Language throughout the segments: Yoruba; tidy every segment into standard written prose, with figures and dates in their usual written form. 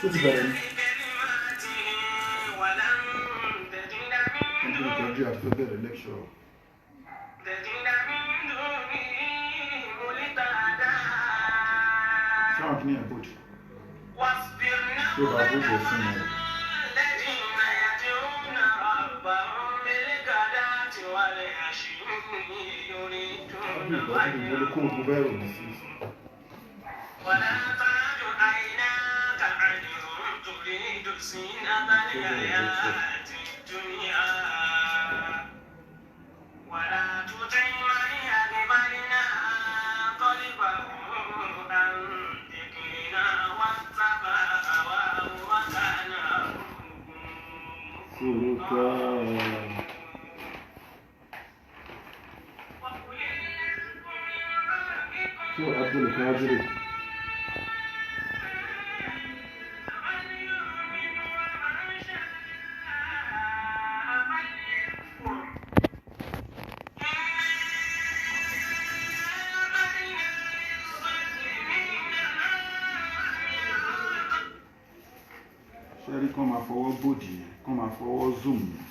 Tó ti bẹ̀rẹ̀ ni. Ọdún ìtọ́jú àti fẹ́ bẹ̀rẹ̀ lecture. Ṣáwọn kìíní ẹ̀ bòdì? Tí ó bá bòdì ẹ̀ fún mi rẹ̀. Ọdún ìtọ́jú ìwọlé kó ogun bẹ́ẹ̀ rò ní sí. ولا تعد عيناك عنهم تريد زينة الحياة الدنيا ولا تطع من أغفلنا قلبه عن ذكرنا واتبع هواه وكان Fúrúkà. وقل لكم من ربكم Tí ó Abdul Qadir. من يؤمن ومن شاء فليكفر Ṣé rí kán máa fọwọ́ bòdì yẹn, kán máa fọwọ́ zoom yẹn.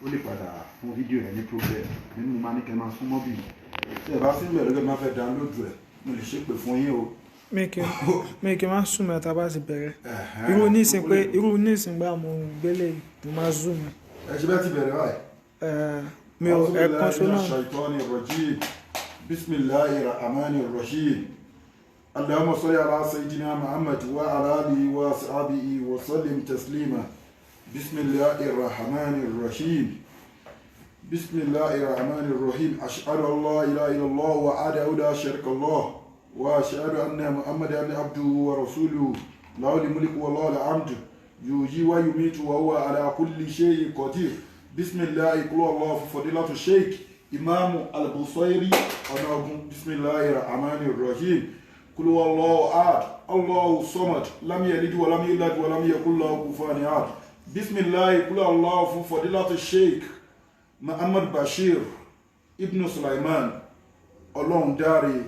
Ó lè padà fún fídíò yẹn ní problem. Nínú mo máa ní kẹ́ máa súnmọ́ bì. Tí ẹ bá sílẹ̀ lórí ẹ máa fẹ́ download rẹ̀, mo lè ṣépè fún yín o. Mi kì í máa zoom ẹ̀ tá a bá ti bẹ̀rẹ̀. Ẹ̀hẹ́n. Irú nísìn pé irú nísìn gbà mo gbélé mo máa zoom ẹ̀. Ẹ ṣe bẹ́ẹ̀ ti bẹ̀rẹ̀ báyìí. Ẹ̀, mi ò ẹ̀kan ṣo náà. الشيطان الرجيم بسم الله الرحمن الرحيم اللهم صل على سيدنا محمد وعلى آله وصحبه وسلم تسليما بسم الله الرحمن الرحيم بسم الله الرحمن الرحيم أشهد أن لا إله إلا الله وحده لا شريك له وأشهد أن محمدا عبده ورسوله له الملك وله الحمد يحيي ويميت وهو على كل شيء قدير بسم الله قل الله في فضيلة الشيخ إمام البصيري أناكم بسم الله الرحمن الرحيم قل هو الله أحد الله الصمد لم يلد ولم يولد ولم يكن له كفوا أحد بسم الله قل الله في فضيلة الشيخ Muhammad Bashir Ibn Sulaiman Ọlọ́rundáre,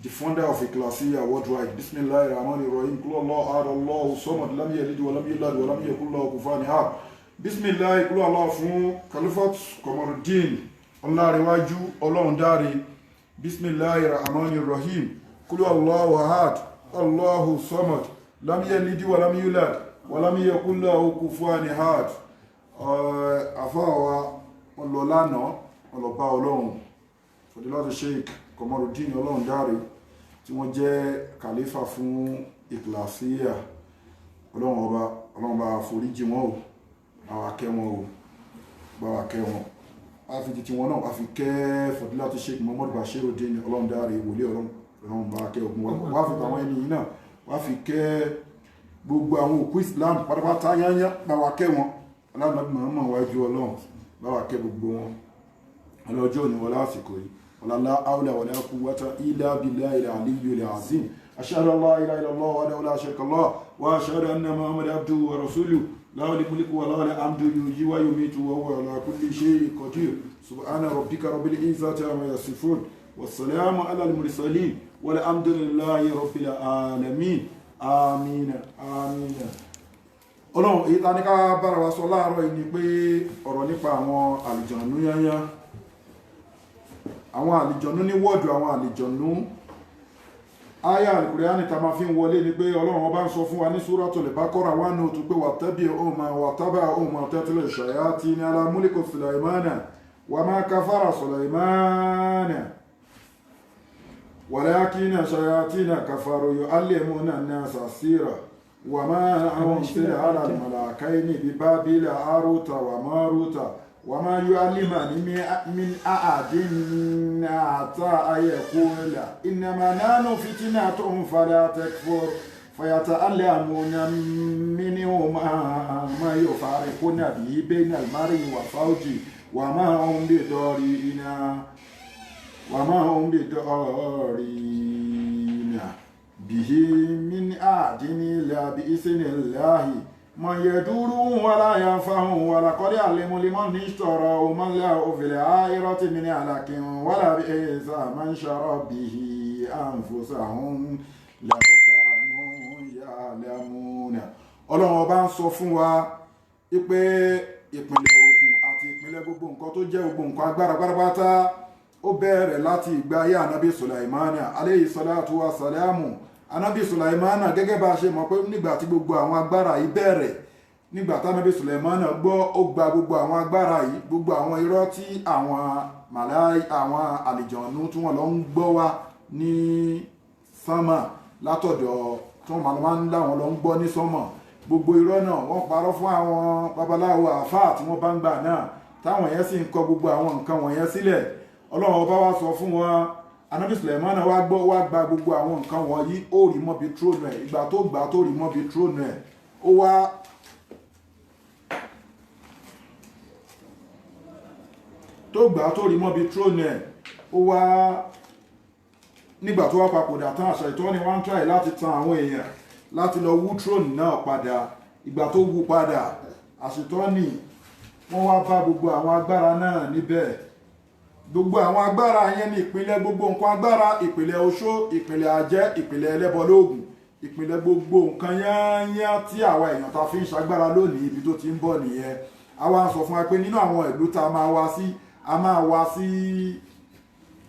the founder of Ecclesia worldwide. Bismillahir Rahmanir Rahim. Qul Allahu ahad, Allahu samad, lam yalid wa lam yulad wa lam yakul lahu kufuwan ahad. Bismillah, qul Allah fún Khalifat Komarudin Ọlárẹ̀wájú Ọlọ́rundáre. Bismillahir Rahmanir Rahim. Qul Allahu ahad, Allahu samad, lam yalid wa lam yulad wa lam yakul lahu kufuwan ahad. Àfáà wa wọn lọ lánàá, wọn lọ bá Ọlọ́run. Fọdílátù Sheikh Komarudin Ọlọ́rundáre tí wọ́n jẹ́ kàlífà fún Ecclesia. Ọlọ́run ọba, Ọlọ́run bá foríjì wọn o, bá wa kẹ́ wọn o, bá wa kẹ́ wọn. A fi titi wọn náà, a fi kẹ́ Fọdílátù Sheikh Muhammad Bashir Odin Ọlọ́rundáre wòlíì Ọlọ́run, Ọlọ́run bá kẹ́ ogun wa. Wá fi tàwọn ẹni yìí náà, wá fi kẹ́ gbogbo àwọn òkú Islam pátápátá yányá, bá wa kẹ́ wọn. Aláàbí Muhammad wájú Ọlọ́run, bá wa kẹ́ gbogbo wọn. Ọlọ́jọ́ òní wọlé àsìkò yìí. Wala hawla wala quwwata illa billahi al-aliyyil azim. Ashhadu an la ilaha illallah wahdahu la sharika lahu wa ashhadu anna Muhammadan abduhu wa rasuluhu. Lahul mulku wa lahul hamdu yuhyi wa yumiitu wa huwa ala kulli shay'in qadir. Subhana rabbika rabbil izzati amma yasifun. Wassalamu ala al-mursalin walhamdulillahi rabbil alamin. Àmín, àmín. Ọlọ́run, èyí ta ní ká bára wa sọ láàárọ̀ yìí ni pé ọ̀rọ̀ nípa àwọn àlìjọ̀nú yányán. Àwọn àlìjọ̀nú ní wọ́ọ̀dù àwọn àlìjọ̀nú. Aya Al-Qur'ani ta máa fi ń wọlé ni pé Ọlọ́run ọba ń sọ fún wa ní Suratul Baqara 102 pé wattabi'u ma wattaba'u ma tatlu shayatin ala mulki Sulaimana wa ma kafara Sulaimana walakinna shayatina kafaru yu'allimuna an-nasa as-sihra wa ma unzila ala al-malakaini bi Babila Haruta wa Maruta wa ma yu'allimani min ahadin hatta yaqula innama nahnu fitnatun fala takfur fayata'allamuna minhuma ma yufarriquna bihi bayna al-mar'i wa zawjihi wa ma hum bidarrina wa ma hum bidarrina bihi min ahadin illa bi'iznillahi man yadurruhum wala yanfa'uhum wa laqad alimu liman ishtarahu ma lahu fil akhirati min halaqin wa labi'sa ma sharaw bihi anfusahum law kanu ya'lamuna. Ọlọ́run ọba ń sọ fún wa pé ìpìlẹ̀ ogun àti ìpìlẹ̀ gbogbo nǹkan tó jẹ́ gbogbo nǹkan agbára pátápátá ó bẹ̀rẹ̀ láti ìgbà ayé anabi Sulaimana aleyhi salatu wa salamu. Anabi Sulaimana, gẹ́gẹ́ bá a ṣe mọ̀ pé nígbà tí gbogbo àwọn agbára yìí bẹ̀rẹ̀, nígbà tí anabi Sulaimana gbọ́, ó gba gbogbo àwọn agbára yìí, gbogbo àwọn irọ́ tí àwọn màláì, àwọn àlìjọ̀nú tí wọ́n lọ ń gbọ́ wá ní sánmà látọ̀dọ̀ tí wọ́n máa ń láwọn lọ ń gbọ́ ní sánmà, gbogbo irọ́ náà wọ́n parọ́ fún àwọn babaláwo àáfàá tí wọ́n bá ń gbà náà, táwọn yẹn sì ń kọ gbogbo àwọn nǹkan wọ̀nyẹn sílẹ̀. Ọlọ́run ọba wa sọ fún wọn, anabi Sulaimana wá gbọ́, wá gba gbogbo àwọn nǹkan wọ̀nyí, ó rí mọ́bi trónù ẹ̀. Ìgbà tó gbà tó rí mọ́bi trónù ẹ̀, ó wá tó gbà tó rí mọ́bi trónù ẹ̀, ó wá nígbà tó wá papòdà tán, àṣà ìtọ́ni wọ́n ń try láti tan àwọn èèyàn láti lọ wú trónù náà padà. Ìgbà tó wú padà, àṣetọ́ni wọ́n wá bá gbogbo àwọn agbára náà níbẹ̀. Gbogbo àwọn agbára yẹn ní ìpìlẹ̀ gbogbo nǹkan agbára, ìpìlẹ̀ oṣó, ìpìlẹ̀ ajẹ́, ìpìlẹ̀ ẹlẹ́bọlóògùn, ìpìlẹ̀ gbogbo nǹkan yányán tí àwa èèyàn ta fi ń ṣagbára lónìí, ibi tó ti ń bọ̀ nìyẹn. Àwa ń sọ fún wa pé nínú àwọn ìlú tá a máa wá sí, a máa wá sí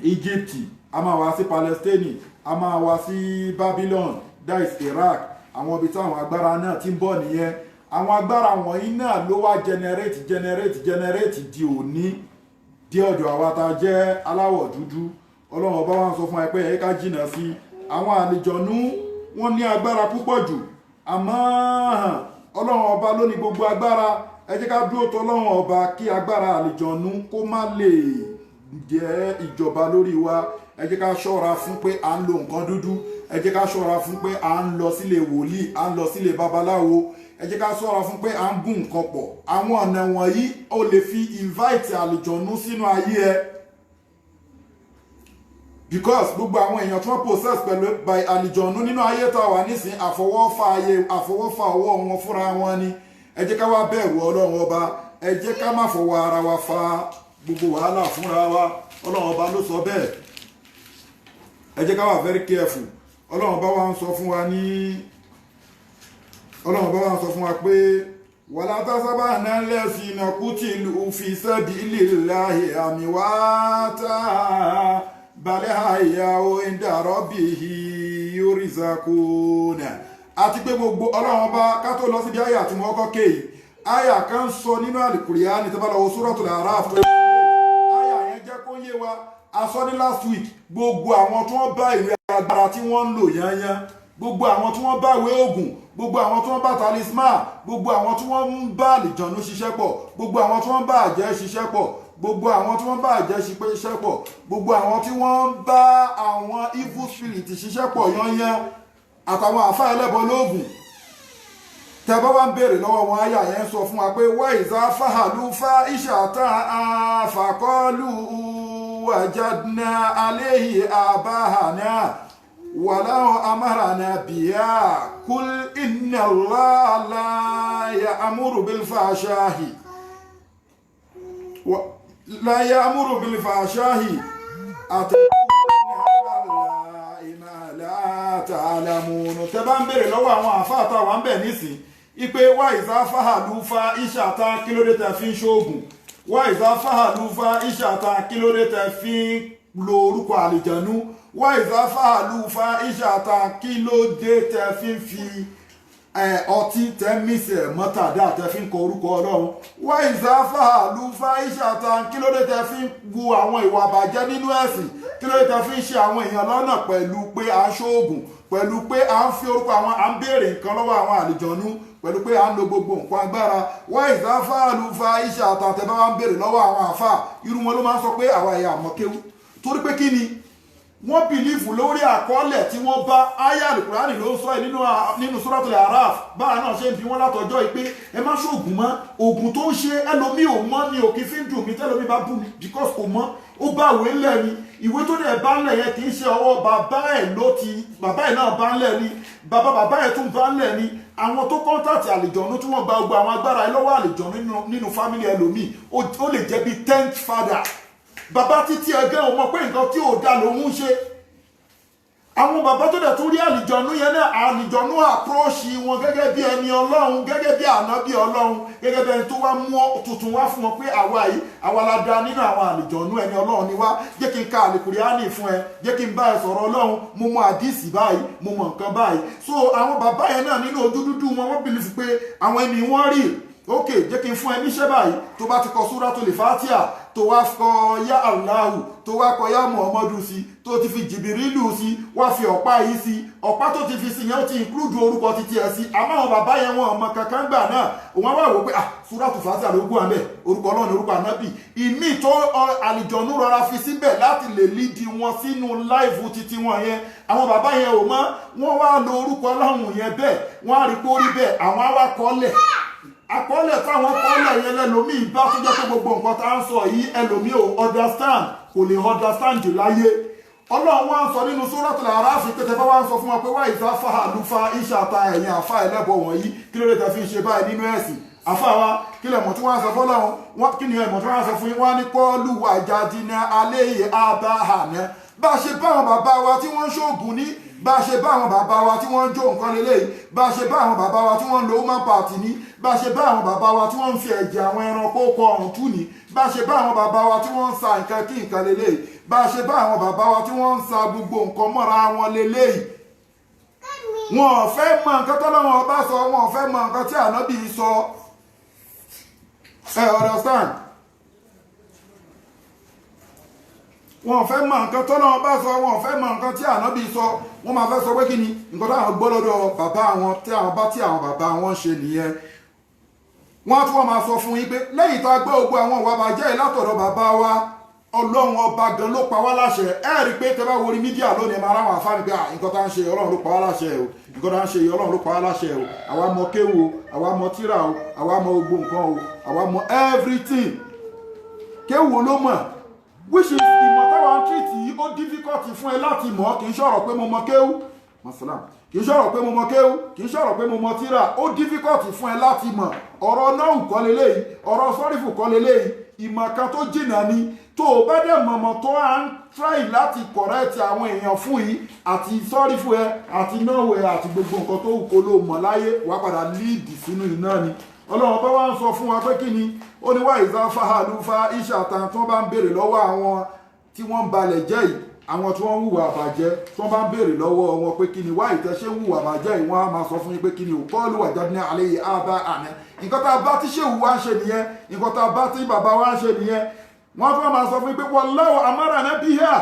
Egypt, a máa wá sí Palestine, a máa wá sí Babylon, that is Iraq. Àwọn ibi táwọn agbára náà ti ń bọ̀ nìyẹn. Àwọn agbára wọ̀nyí náà ló wá generate generate generate di òní dé ọ̀dọ̀ àwa tá a jẹ́ aláwọ̀ dúdú. Ọlọ́run ọba wa ń sọ fún wa pé ẹ ká jìnnà sí àwọn àlejònú, wọ́n ní agbára púpọ̀ jù, àmọ́ Ọlọ́run ọba ló ní gbogbo agbára. Ẹ jẹ́ ká dúró tọ́ Ọlọ́run ọba kí agbára àlejònú kó má lè jẹ́ ìjọba lórí wa. Ẹ jẹ́ ká ṣọ́ra fún pé à ń lo nǹkan dúdú, ẹ jẹ́ ká ṣọ́ra fún pé à ń lọ sílé wòlíì, à ń lọ sílé babaláwo, ẹ jẹ́ ká ṣọ́ra fún pé à ń gún nǹkan pọ̀. Àwọn ọ̀nà wọ̀nyí ó lè fi invite àlùjọ̀nú sínú ayé ẹ, because gbogbo àwọn èèyàn tí wọ́n possess pẹ̀lú by àlùjọ̀nú nínú ayé tá a wà nísìn, àfọwọ́fà ayé, àfọwọ́fà ọwọ́ wọn fúnra wọn ni. Ẹ jẹ́ ká wá bẹ̀rù Ọlọ́run ọba, ẹ jẹ́ ká má fọwọ́ ara wa fa gbogbo wàhálà fúnra wa. Ọlọ́run ọba ló sọ bẹ́ẹ̀. Ẹ jẹ́ ká wà very careful. Ọlọ́run ọba wa ń sọ fún wa ní, Ọlọ́run bá wá sọ fún wa pé wàlá tásábà náà lẹ́sìn iná kútìlù fi sabilillahi amwata bal ahya'un inda rabbihim yurzaquna. Àti pé gbogbo Ọlọ́run bá, ká tó lọ síbi àyà tí mo kọ́kọ́ ké yìí, àyà kan sọ nínú Al-Qur'ani tó bá lọ wo Suratul A'raf, tó àyà yẹn jẹ́ kó yé wa. A sọ ní last week, gbogbo àwọn tí wọ́n bá ìwé agbára tí wọ́n ń lò yányán, gbogbo àwọn tí wọ́n bá ìwé ògùn, gbogbo àwọn tí wọ́n bá talisman, gbogbo àwọn tí wọ́n ń bá àlìjọ̀nú ṣiṣẹ́ pọ̀, gbogbo àwọn tí wọ́n bá àjẹ́ ṣiṣẹ́ pọ̀, gbogbo àwọn tí wọ́n bá àjẹ́ ṣiṣẹ́ pọ̀, gbogbo àwọn tí wọ́n ń bá àwọn evil spirit ṣiṣẹ́ pọ̀ yányán, àtàwọn àfáà ẹlẹ́bọ lóògùn, tẹ́ bá wá ń béèrè lọ́wọ́ wọn, àyà yẹn sọ fún wa pé wá ìzá fàhálù fa ìṣàtà àfàkọ́lù wàjádná aléhì àbáhàná wàláhùn amárànà bíyà kúl iná lálá ya amúrù bilfàṣáhì láyé amúrù bilfàṣáhì àtàlámùnù. Tẹ́ bá ń béèrè lọ́wọ́ àwọn àfáà táwa ń bẹ̀ nísìn ipe wá ìzá fàhálù fa ìṣàtà, kí ló dé tẹ́ fi ń ṣoògùn? Wá ìzá fàhálù fa ìṣàtà, kí ló dé tẹ́ fi ń lo orúkọ àlìjànú? Wá ìzá fàhálù fa ìṣàtà, kí ló dé tẹ́ fi ń fi ọtí tẹ́ mísẹ̀ mọ́tàdá tẹ́ fi ń kọ orúkọ Ọlọ́run? Wá ìzá fàhálù fa ìṣàtà, kí ló dé tẹ́ fi ń wu àwọn ìwà àbàjẹ́ nínú ẹ̀sìn? Kí ló dé tẹ́ fi ń ṣe àwọn èèyàn lọ́nà pẹ̀lú pé à ń ṣoògùn, pẹ̀lú pé à ń fi orúkọ àwọn, à ń béèrè nǹkan lọ́wọ́ àwọn àlìjọ̀nú, pẹ̀lú pé à ń lo gbogbo nǹkan agbára? Wá ìzá fàhálù fa ìṣàtà, tẹ́ bá wá ń béèrè lọ́wọ́ àwọn àfà, irú wọn ló máa ń sọ pé àwa ẹ̀yà àmọ́kéwú. Torí pé kí ni wọ́n bìlífù lórí àkọọ́lẹ̀ tí wọ́n bá? Aya Al-Qur'ani ló ń sọ ẹ̀ nínú Suratul A'raf. Báà náà ṣe ń bi wọ́n látọjọ́ yìí pé ẹ má ṣoògùn mọ́. Oògùn tó ń ṣe ẹlòmíì ò mọ́ ni òkè fi ń dùn mí tẹ́lòmíì bá bú mi, because kò mọ́, ó bá ìwé ńlẹ̀ ni. Ìwé tó dẹ̀ bá ńlẹ̀ yẹn kì í ṣe ọwọ́ bàbá ẹ̀ ló ti, bàbá ẹ̀ náà bá ńlẹ̀ ni, bàbá bàbá ẹ̀ tún bá ńlẹ̀ ni. Àwọn tó contact àlìjọ̀nú tí wọ́n gba gbogbo àwọn agbára ẹ lọ́wọ́ àlìjọ̀nú nínú family ẹlòmíì, ó lè jẹ́ bíi 10th father, bàbá títí ẹgẹ́ ò mọ̀ pé nǹkan tí ò da lòun ń ṣe. Àwọn bàbá tó dẹ̀ tún rí àlìjọ̀nú yẹn náà, àlìjọ̀nú àpróṣì wọn gẹ́gẹ́ bí ẹni ọlọ́run, gẹ́gẹ́ bí ànábì ọlọ́run, gẹ́gẹ́ bí ẹni tó wá mú tuntun wá fún wọn pé àwa yìí, àwa la da nínú àwọn àlìjọ̀nú, ẹni ọlọ́run ni wá. Jẹ́ kí n ka àlìkùránì fún ẹ, jẹ́ kí n bá ẹ sọ̀rọ̀ ọlọ́run, mo mọ àdìsí báyìí, mo mọ nǹkan báyìí. So àwọn bàbá yẹn náà nínú ojú dúdú wọn, wọ́n believe pé àwọn ẹni wọ́n rí. Ok, jẹ́ kí n fún ẹ níṣẹ́ báyìí, tó bá ti kọ Suratul Fatiha, tó wá kọ yá Allahu, tó wá kọ yá Muhammadu sí, tó ti fi Jìbìrìlù sí, wá fi ọ̀pá yìí sí. Ọ̀pá tó ti fi sí yẹn, ó ti include orúkọ títí ẹ sí. Àmọ́ àwọn bàbá yẹn, wọn ọmọ kankan gbà náà. Òun wá wò pé, ah, Suratul Fatiha ló gún àmẹ́, orúkọ Ọlọ́run, orúkọ ànábì ìmí tó àlìjọ̀nú rọra fi síbẹ̀ láti lè lead wọn sínú life títí wọn yẹn. Àwọn bàbá yẹn ò mọ̀. Wọ́n wá lo orúkọ Ọlọ́run yẹn bẹ́ẹ̀, wọ́n á rí pé ó rí bẹ́ẹ̀. Àwọn á wá kọ́lẹ̀ àkọọ́lẹ̀ táwọn kọ́lẹ̀ yẹn lẹ́lòmíì bá tó jẹ́ pé gbogbo nǹkan tá à ń sọ yìí, ẹlòmíì ò understand, kò lè understand láyé. Ọlọ́run wá ń sọ nínú Suratul Araf pé tẹ́ bá wá ń sọ fún wa pé wá ìta fa àlùfà ìṣàta, ẹ̀yìn àfa ẹlẹ́bọ wọ̀nyí, kí ló dé tẹ́ fi ń ṣe báyìí nínú ẹ̀sìn? Àfa wa, kí lẹ̀ mọ̀ tí wọ́n á sọ fọ́lọ́run? Kí ni ẹ̀mọ̀ tí wọ́n á sọ fún yín? Wọ́n á ní kọ́ọ̀lù wajadina alayhi abahana. Bá a ṣe bá àwọn bàbá wa tí wọ́n ń ṣoògùn ní, bá a ṣe bá àwọn bàbá wa tí wọ́n ń jó nǹkan lélẹ́yìí, bá a ṣe bá àwọn bàbá wa tí wọ́n ń lo human part ní, bá a ṣe bá àwọn bàbá wa tí wọ́n ń fi ẹ̀jẹ̀ àwọn ẹranko kọ ọ̀run tú ní, bá a ṣe bá àwọn bàbá wa tí wọ́n ń sa nǹkan kí nǹkan lélẹ́yìí, bá a ṣe bá àwọn bàbá wa tí wọ́n ń sa gbogbo nǹkan mọ́ra wọn lélẹ́yìí. Wọn ò fẹ́ mọ nǹkan tọ́lọ́wọ́n ọba sọ, wọn ò fẹ́ mọ nǹkan tí ànábì sọ. Ẹ understand? Wọn ò fẹ́ mọ nǹkan tọ́lọ́wọ́n bá sọ, wọn ò fẹ́ mọ nǹkan tí ànábì sọ. Wọ́n máa fẹ́ sọ pé kí ni nǹkan táwọn gbọ́ lọ́dọ̀ bàbá àwọn, tí àwọn bá tí àwọn bàbá wọn ṣe nìyẹn. Wọ́n á tún wọ́n máa sọ fún yín pé lẹ́yìn tá a gbọ́ gbogbo àwọn ìwà bàjẹ́ yìí látọ̀dọ̀ bàbá wa, Ọlọ́run ọba gan ló pa wá láṣẹ. Ẹ rí i pé tẹ bá wo orí media lónìí, ẹ máa ráwọn àfáàní pé nǹkan tá à ń ṣe, Ọlọ́run ló pa wá láṣẹ o, nǹkan tá à ń ṣe, Ọlọ́run ló pa wá láṣẹ o. Àwa mọ kéwu o, àwa mọ tírà o, àwa mọ gbogbo nǹkan o, àwa mọ everything. Kéwu ló mọ̀, which is ìmọ̀ táwa ń treat yìí, ó difficult fún ẹ láti mọ̀. Kì í ṣọ̀rọ̀ pé mo mọ kéwú masalam, kì í ṣọ̀rọ̀ pé mo mọ kéwú, kì í ṣọ̀rọ̀ pé mo mọ tírà. Ó difficult fún ẹ láti mọ̀. Ọ̀rọ̀ náà kọ́ leléyìí, ọ̀rọ̀ sọ́rífù kọ́ leléyìí. Ìmọ̀ kan tó jìnnà ni. Tó o bá dẹ̀ mọ̀mọ́ tó à ń try láti correct àwọn èèyàn fún yìí, àti sọ́rífù ẹ, àti náwó ẹ, àti gbogbo nǹkan tó wù kó ló mọ̀ láyé, wàá padà lead sínú iná ni. Ọlọ́run bá wá ń sọ fún wa pé kí ni ó ní wá ìzá fáhàlúfà ìṣàtàn, tí wọ́n bá ń béèrè lọ́wọ́ àwọn tí wọ́n ń balẹ̀ jẹ́ yìí, àwọn tí wọ́n ń hùwà bàjẹ́, tí wọ́n bá ń béèrè lọ́wọ́ wọn pé kí ni wá ìtẹ́ṣẹ́ ń hùwà bàjẹ́ yìí, wọ́n á máa sọ fún yín pé kí ni ò kọ́ọ̀lù wàjáde ní alẹ́ yìí á bá àná, nǹkan tá a bá tí ṣéwù wá ń ṣe nìyẹn, nǹkan tá a bá tí bàbá wa ń ṣe nìyẹn. Wọ́n tún máa sọ fún yín pé wallahu amarana biha,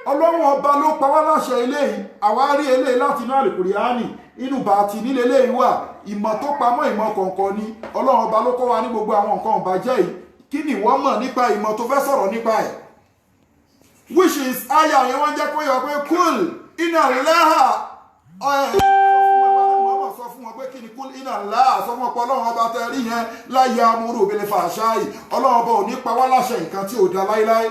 Ọlọ́run ọba ló pa wá láṣẹ eléyìí. Àwa rí eléyìí láti inú àlùkùránì, inú bàtì nílé eléyìí wà. Ìmọ̀ tó pamọ́, ìmọ̀ kọ̀ọ̀kan ni. Ọlọ́run ọba ló kọ́ wa ní gbogbo àwọn nǹkan ìbàjẹ́ yìí. Kí ni ìwọ mọ̀ nípa ìmọ̀ tó fẹ́ sọ̀rọ̀ nípa ẹ̀? Which is aya yẹn, wọ́n jẹ́ kó yọ pé kúl iná lẹ́hà ẹ̀ sọ fún wọn pé kí ni kúl iná lẹ́hà, sọ fún wọn pé Ọlọ́run ọba tẹ rí yẹn láyé amúrú òbílẹ̀ fàṣáì, Ọlọ́run ọba ò ní pa wá láṣẹ nǹkan tí ò da láéláé.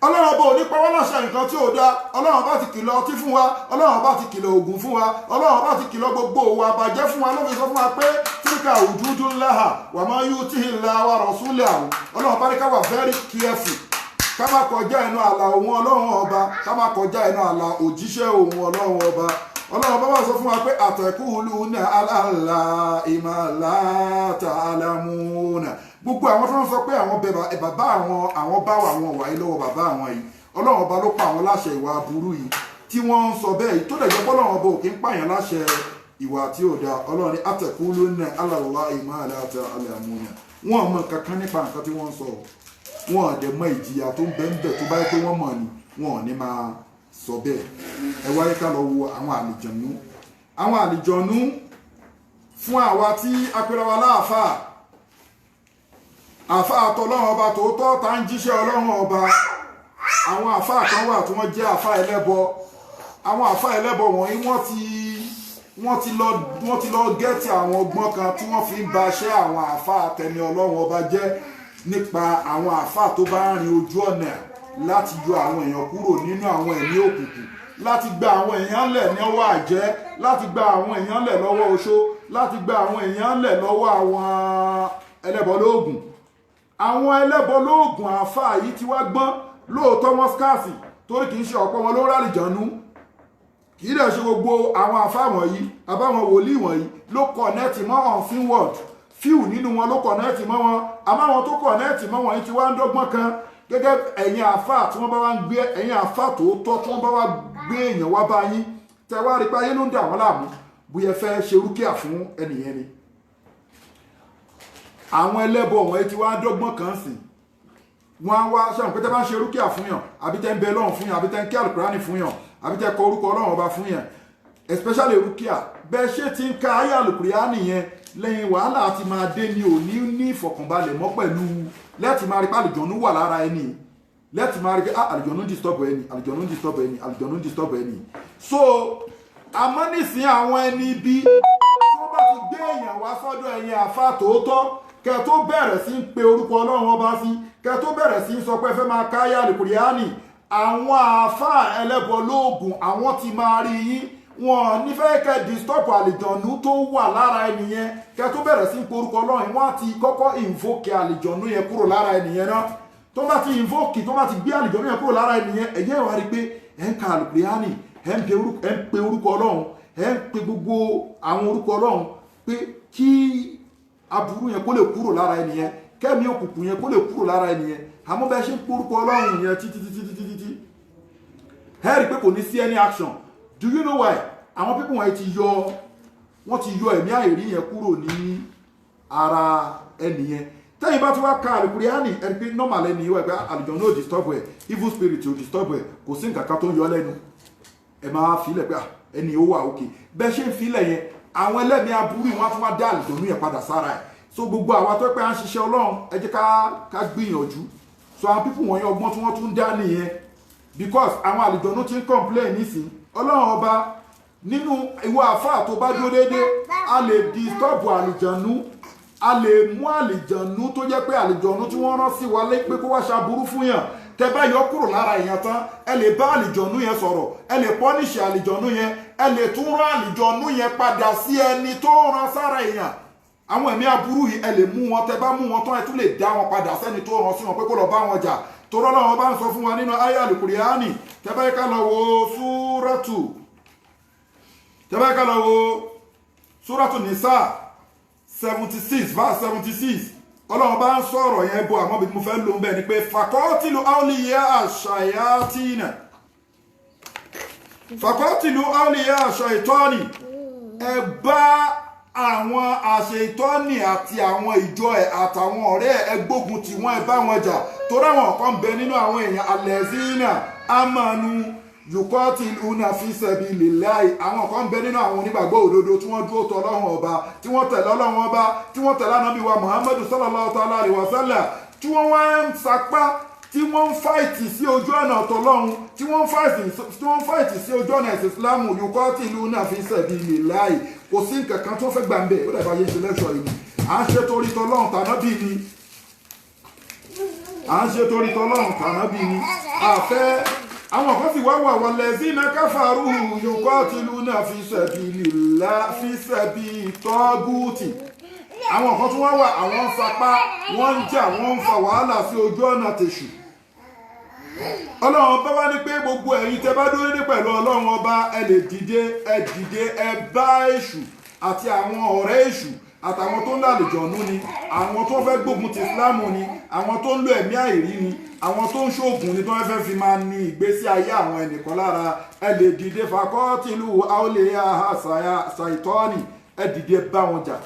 Ọlọ́run ọba ò ní pa wá láṣẹ nǹkan tí ò da. Ọlọ́run bá ti kìlọ̀ ọtí fún wa, Ọlọ́run bá ti kìlọ̀ ògùn fún wa, Ọlọ́run bá ti kìlọ̀ gbogbo òwò àbàjẹ́ fún wa. Ló fi sọ fún wa pé tíríkà òdúdú ńláhà wà máa yú tí ìlà wa rọ̀súlẹ̀ àwọn. Ọlọ́run bá ní ká wà very careful, ká má kọjá ẹnu àlà òun Ọlọ́run ọba, ká má kọjá ẹnu àlà òjíṣẹ́ òun Ọlọ́run ọba. Ọlọ́run bá wà sọ fún wa pé àtẹ̀kùlù ní aláàlá ìmàlá tààlàmúnà. Gbogbo àwọn tó ń sọ pé àwọn bàbá àwọn, àwọn bá àwọn wà yìí lọ́wọ́ bàbá àwọn yìí, Ọlọ́run ọba ló pa àwọn láṣẹ ìwà aburú yìí tí wọ́n ń sọ bẹ́ẹ̀ yìí, tó dẹ̀ jẹ́ pé Ọlọ́run ọba ò kí ń pààyàn láṣẹ ìwà tí ò dáa. Ọlọ́run ní àtẹ̀kùlù ní aláàlá ìmàlá tààlàmúnà. Wọ́n mọ kankan nípa nǹkan tí wọ́n ń sọ, wọn ò dẹ̀ mọ ìjìyà tó ń bẹ ń bẹ. Tó bá yẹ pé wọ́n mọ̀ ni, wọn ò ní máa sọ bẹ́ẹ̀. Ẹ wáyé ká lọ wo àwọn àlìjọ̀nú. Àwọn àlìjọ̀nú, fún àwa tí apẹ̀rẹ̀ wa láàfáà, àfáà àtọlọ́run ọba tòótọ́ tá ń jíṣẹ́ Ọlọ́run ọba, àwọn àfáà kan wà tí wọ́n jẹ́ àfáà ẹlẹ́bọ. Àwọn àfáà ẹlẹ́bọ wọ̀nyí, wọ́n ti lọ gẹ́tì àwọn ọgbọ́n kan tí wọ́n fi ń ba iṣẹ́ àwọn àfáà tẹni Ọlọ́run ọba jẹ́, nípa àwọn àfáà tó bá ń rin ojú ọ̀nà láti yọ àwọn èèyàn kúrò nínú àwọn ẹ̀mí òkùnkùn, láti gba àwọn èèyàn lẹ̀ ní ọwọ́ àjẹ́, láti gba àwọn èèyàn lẹ̀ lọ́wọ́ oṣó, láti gba àwọn èèyàn lẹ̀ lọ́wọ́ àwọn ẹlẹ́bọ lóògùn. Àwọn ẹlẹ́bọ lóògùn àáfàá yìí ti wá gbọ́n lóòótọ́. Wọ́n scarce. Torí kì í ṣe ọ̀pọ̀ wọn ló rà àlìjànú, kì í dẹ̀ ṣe gbogbo àwọn àfáà wọ̀nyí àbáwọn wòlíì wọ̀nyí ló connect mọ́ unseen world. Few nínú wọn ló connect mọ́ wọn, àmọ́ àwọn tó connect mọ́ wọn yìí ti wá ń dọ́gbọ́n kan. Gẹ́gẹ́ ẹ̀yin àfáà tí wọ́n bá wá ń gbé, ẹ̀yin àfáà tòótọ́ tí wọ́n bá wá gbé èèyàn wá bá yín, tẹ wá rí pé ayé ló ń dà wọ́n láàmú, bóyá ẹ fẹ́ ṣe rúkìá fún ẹnìyẹn ni, àwọn ẹlẹ́bọ wọ̀nyí ti wá ń dọ́gbọ́n kan sìn. Wọ́n á wá ṣàwọn pé tẹ́ bá ń ṣe rúkìá fún yàn, àbí tẹ́ ń bẹ Ọlọ́run fún yàn, àbí tẹ́ ń kí àlùkùránì fún yàn, àbí tẹ́ kọ orúkọ Ọlọ́run ọba fún yàn, especially rúkìá, bẹ́ẹ̀ ṣe ti ń ka ayé àlùkùránì yẹn lẹ́yìn wàhálà ti máa dé ní òní ní ìfọ̀kànbalẹ̀ mọ́ pẹ̀lú lẹ́ẹ̀tì máa rí pé àlùjọ̀nú wà lára ẹni, lẹ́ẹ̀tì máa rí pé àlùjọ̀nú disturb ẹni, àlùjọ̀nú disturb ẹni, àlùjọ̀nú disturb ẹni. So àmọ́ nísìnyí àwọn ẹni bí tí wọ́n bá ti gbé èèyàn wá sọ́dọ̀ ẹ̀yin àfa tòótọ́, kẹ́ tó bẹ̀rẹ̀ sí ń pe orúkọ Ọlọ́run ọba sí, kẹ́ tó bẹ̀rẹ̀ sí ń sọ pé ẹ fẹ́ máa káyà àlùkùránì, àwọn àáfàá ẹlẹ́bọ lóògùn àwọn ti máa rí yín, wọn nífẹ̀ẹ́ kẹ́ disturb àlìjọ̀nú tó wà lára ẹnìyẹn. Kẹ́ tó bẹ̀rẹ̀ sí ń pe orúkọ Ọlọ́run, wọ́n á ti kọ́kọ́ invoke àlìjọ̀nú yẹn kúrò lára ẹnìyẹn náà. Tó bá ti invoke, tó bá ti gbé àlìjọ̀nú yẹn kúrò lára ẹnìyẹn, ẹ̀yẹ́ wá rí pé ẹ̀ ń ka àlùkùránì, ẹ̀ ń pe orúkọ Ọlọ́run, ẹ̀ ń pe gbogbo àwọn orúkọ Ọlọ́run pé kí aburú yẹn kó lè kúrò lára ẹnìyẹn, kẹ́mi òkùnkùn yẹn kó lè kúrò lára ẹnìyẹn. Àmọ́ bẹ́ẹ̀ ṣe ń porúkọ Ọlọ́run yẹn títí títí títí títí, ẹ rí i pé kò ní sí any action. Do you know why? Àwọn people wọ̀nyí ti yọ, wọ́n ti yọ ẹ̀mí àìrí yẹn kúrò ní ara ẹnìyẹn. Tẹ́yìn bá ti wá ka àlùkùránì, ẹni pé normal ẹni wà pé àlùjọ̀nnú ò disturb ẹ̀, evil spirit ò disturb ẹ̀, kò sí nǹkan kan tó ń yọ lẹ́nu, ẹ máa filẹ̀ pé ẹni ó wà òkè. Bẹ́ẹ̀ ṣe ń filẹ̀ yẹn, àwọn ẹlẹ́mìí aburú wọn á tún wá dá àlùjọ̀nnú yẹn padà sára ẹ̀. So gbogbo àwa tó pé à ń ṣiṣẹ́ Ọlọ́run, ẹ jẹ́ ká gbìyànjú. So àwọn people wọ̀nyí, ọgbọ́n tí wọ́n tún dá nìyẹn, because àwọn àlùjọ̀nnú ti ń complain nísìn. Ọlọ́run ọba nínú ìwọ àfáà tó bá dúró déédéé, a lè disturb àlùjọ̀nnú, a lè mú àlùjọ̀nnú tó jẹ́ pé àlùjọ̀nnú tí wọ́n rán sí wa lé pé kó wá ṣaburú fún yàn, tẹ bá yọ kúrò lára èèyàn tán, ẹ lè bá àlùjọ̀nnú yẹn sọ̀rọ̀, ẹ lè punish àlùjọ̀nnú yẹn, ẹ lè tún rán àlùjọ̀nnú yẹn padà sí ẹni tó rán sára èèyàn. Àwọn ẹ̀mí aburú yìí, ẹ lè mú wọn, tẹ bá mú wọn tán, ẹ tún lè dá wọn padà sẹ́ni tó rán sí wọn pé kó lọ bá wọn jà. Torọ́ làwọn bá ń sọ fún wa nínú ayé àlùkùránì, tẹ bá yẹ ká lọ wo súrọ́tù, tẹ bá yẹ ká lọ wo súrọ́tù Nìsá 76 verse 76, Ọlọ́run bá ń sọ̀rọ̀ yẹn bọ̀. Àmọ́ bí mo fẹ́ lò ń bẹ̀ ni pé faqatilu awliya ash-shayatina, faqatilu awliya ash-shaytani, ẹ bá àwọn àṣetọ́nì àti àwọn ìjọ ẹ̀ àtàwọn ọ̀rẹ́ ẹ̀ gbógun tí wọ́n, ẹ bá wọn jà. Torí àwọn kan bẹ nínú àwọn èèyàn, allazina amanu yuqatiluna fi sabilillahi, àwọn kan bẹ nínú àwọn onígbàgbọ́ òdodo tí wọ́n dúró tọ̀ Ọlọ́run ọba, tí wọ́n tẹ̀lé Ọlọ́run ọba, tí wọ́n tẹ̀lé Ànábì wa Muhammadu sallallahu ta'ala alaihi wa sallam, tí wọ́n wá ń sapá, tí wọ́n ń fight sí ojú ọ̀nà ọ̀tọ̀lọ́run, tí wọ́n ń fight sí ojú ọ̀nà ẹ̀sìn Ìsìlámù. Yuqatiluna fi sabilillahi, kò sí nǹkan kan tó fẹ́ gbà ń bẹ̀. Ó dàbí ayé ṣe lẹ́ṣọ̀ yìí, à ń ṣe torí tọlọ́run tànábì ni, à ń ṣe torí tọlọ́run tànábì ni, àfẹ́ àwọn kan sì wá wà wallazina kafaru yuqatiluna fi sabilillahi fi sabi tọ́gùtì. Àwọn kan tún wá wà, àwọn ń sapá, wọ́n ń jà, wọ́n ń fa wàhálà sí ojú ọ̀nà tèṣù. Ọlọ́run bá wá ní pé gbogbo ẹ̀yin tẹ́ bá dúró dé pẹ̀lú Ọlọ́run ọba, ẹ lè dìde, ẹ dìde, ẹ bá èṣù àti àwọn ọ̀rẹ́ èṣù àtàwọn tó ń lálejòónú ni, àwọn tó fẹ́ gbógun ti Ìsìlámù ni, àwọn tó ń lo ẹ̀mí àìrí ni, àwọn tó ń ṣoògùn ni, tó fẹ́ fi máa ní ìgbésí ayé àwọn ẹnìkan lára. Ẹ lè dìde faqatilu awliya ṣàìtọ́ọ̀nì, ẹ dìde bá wọn jà.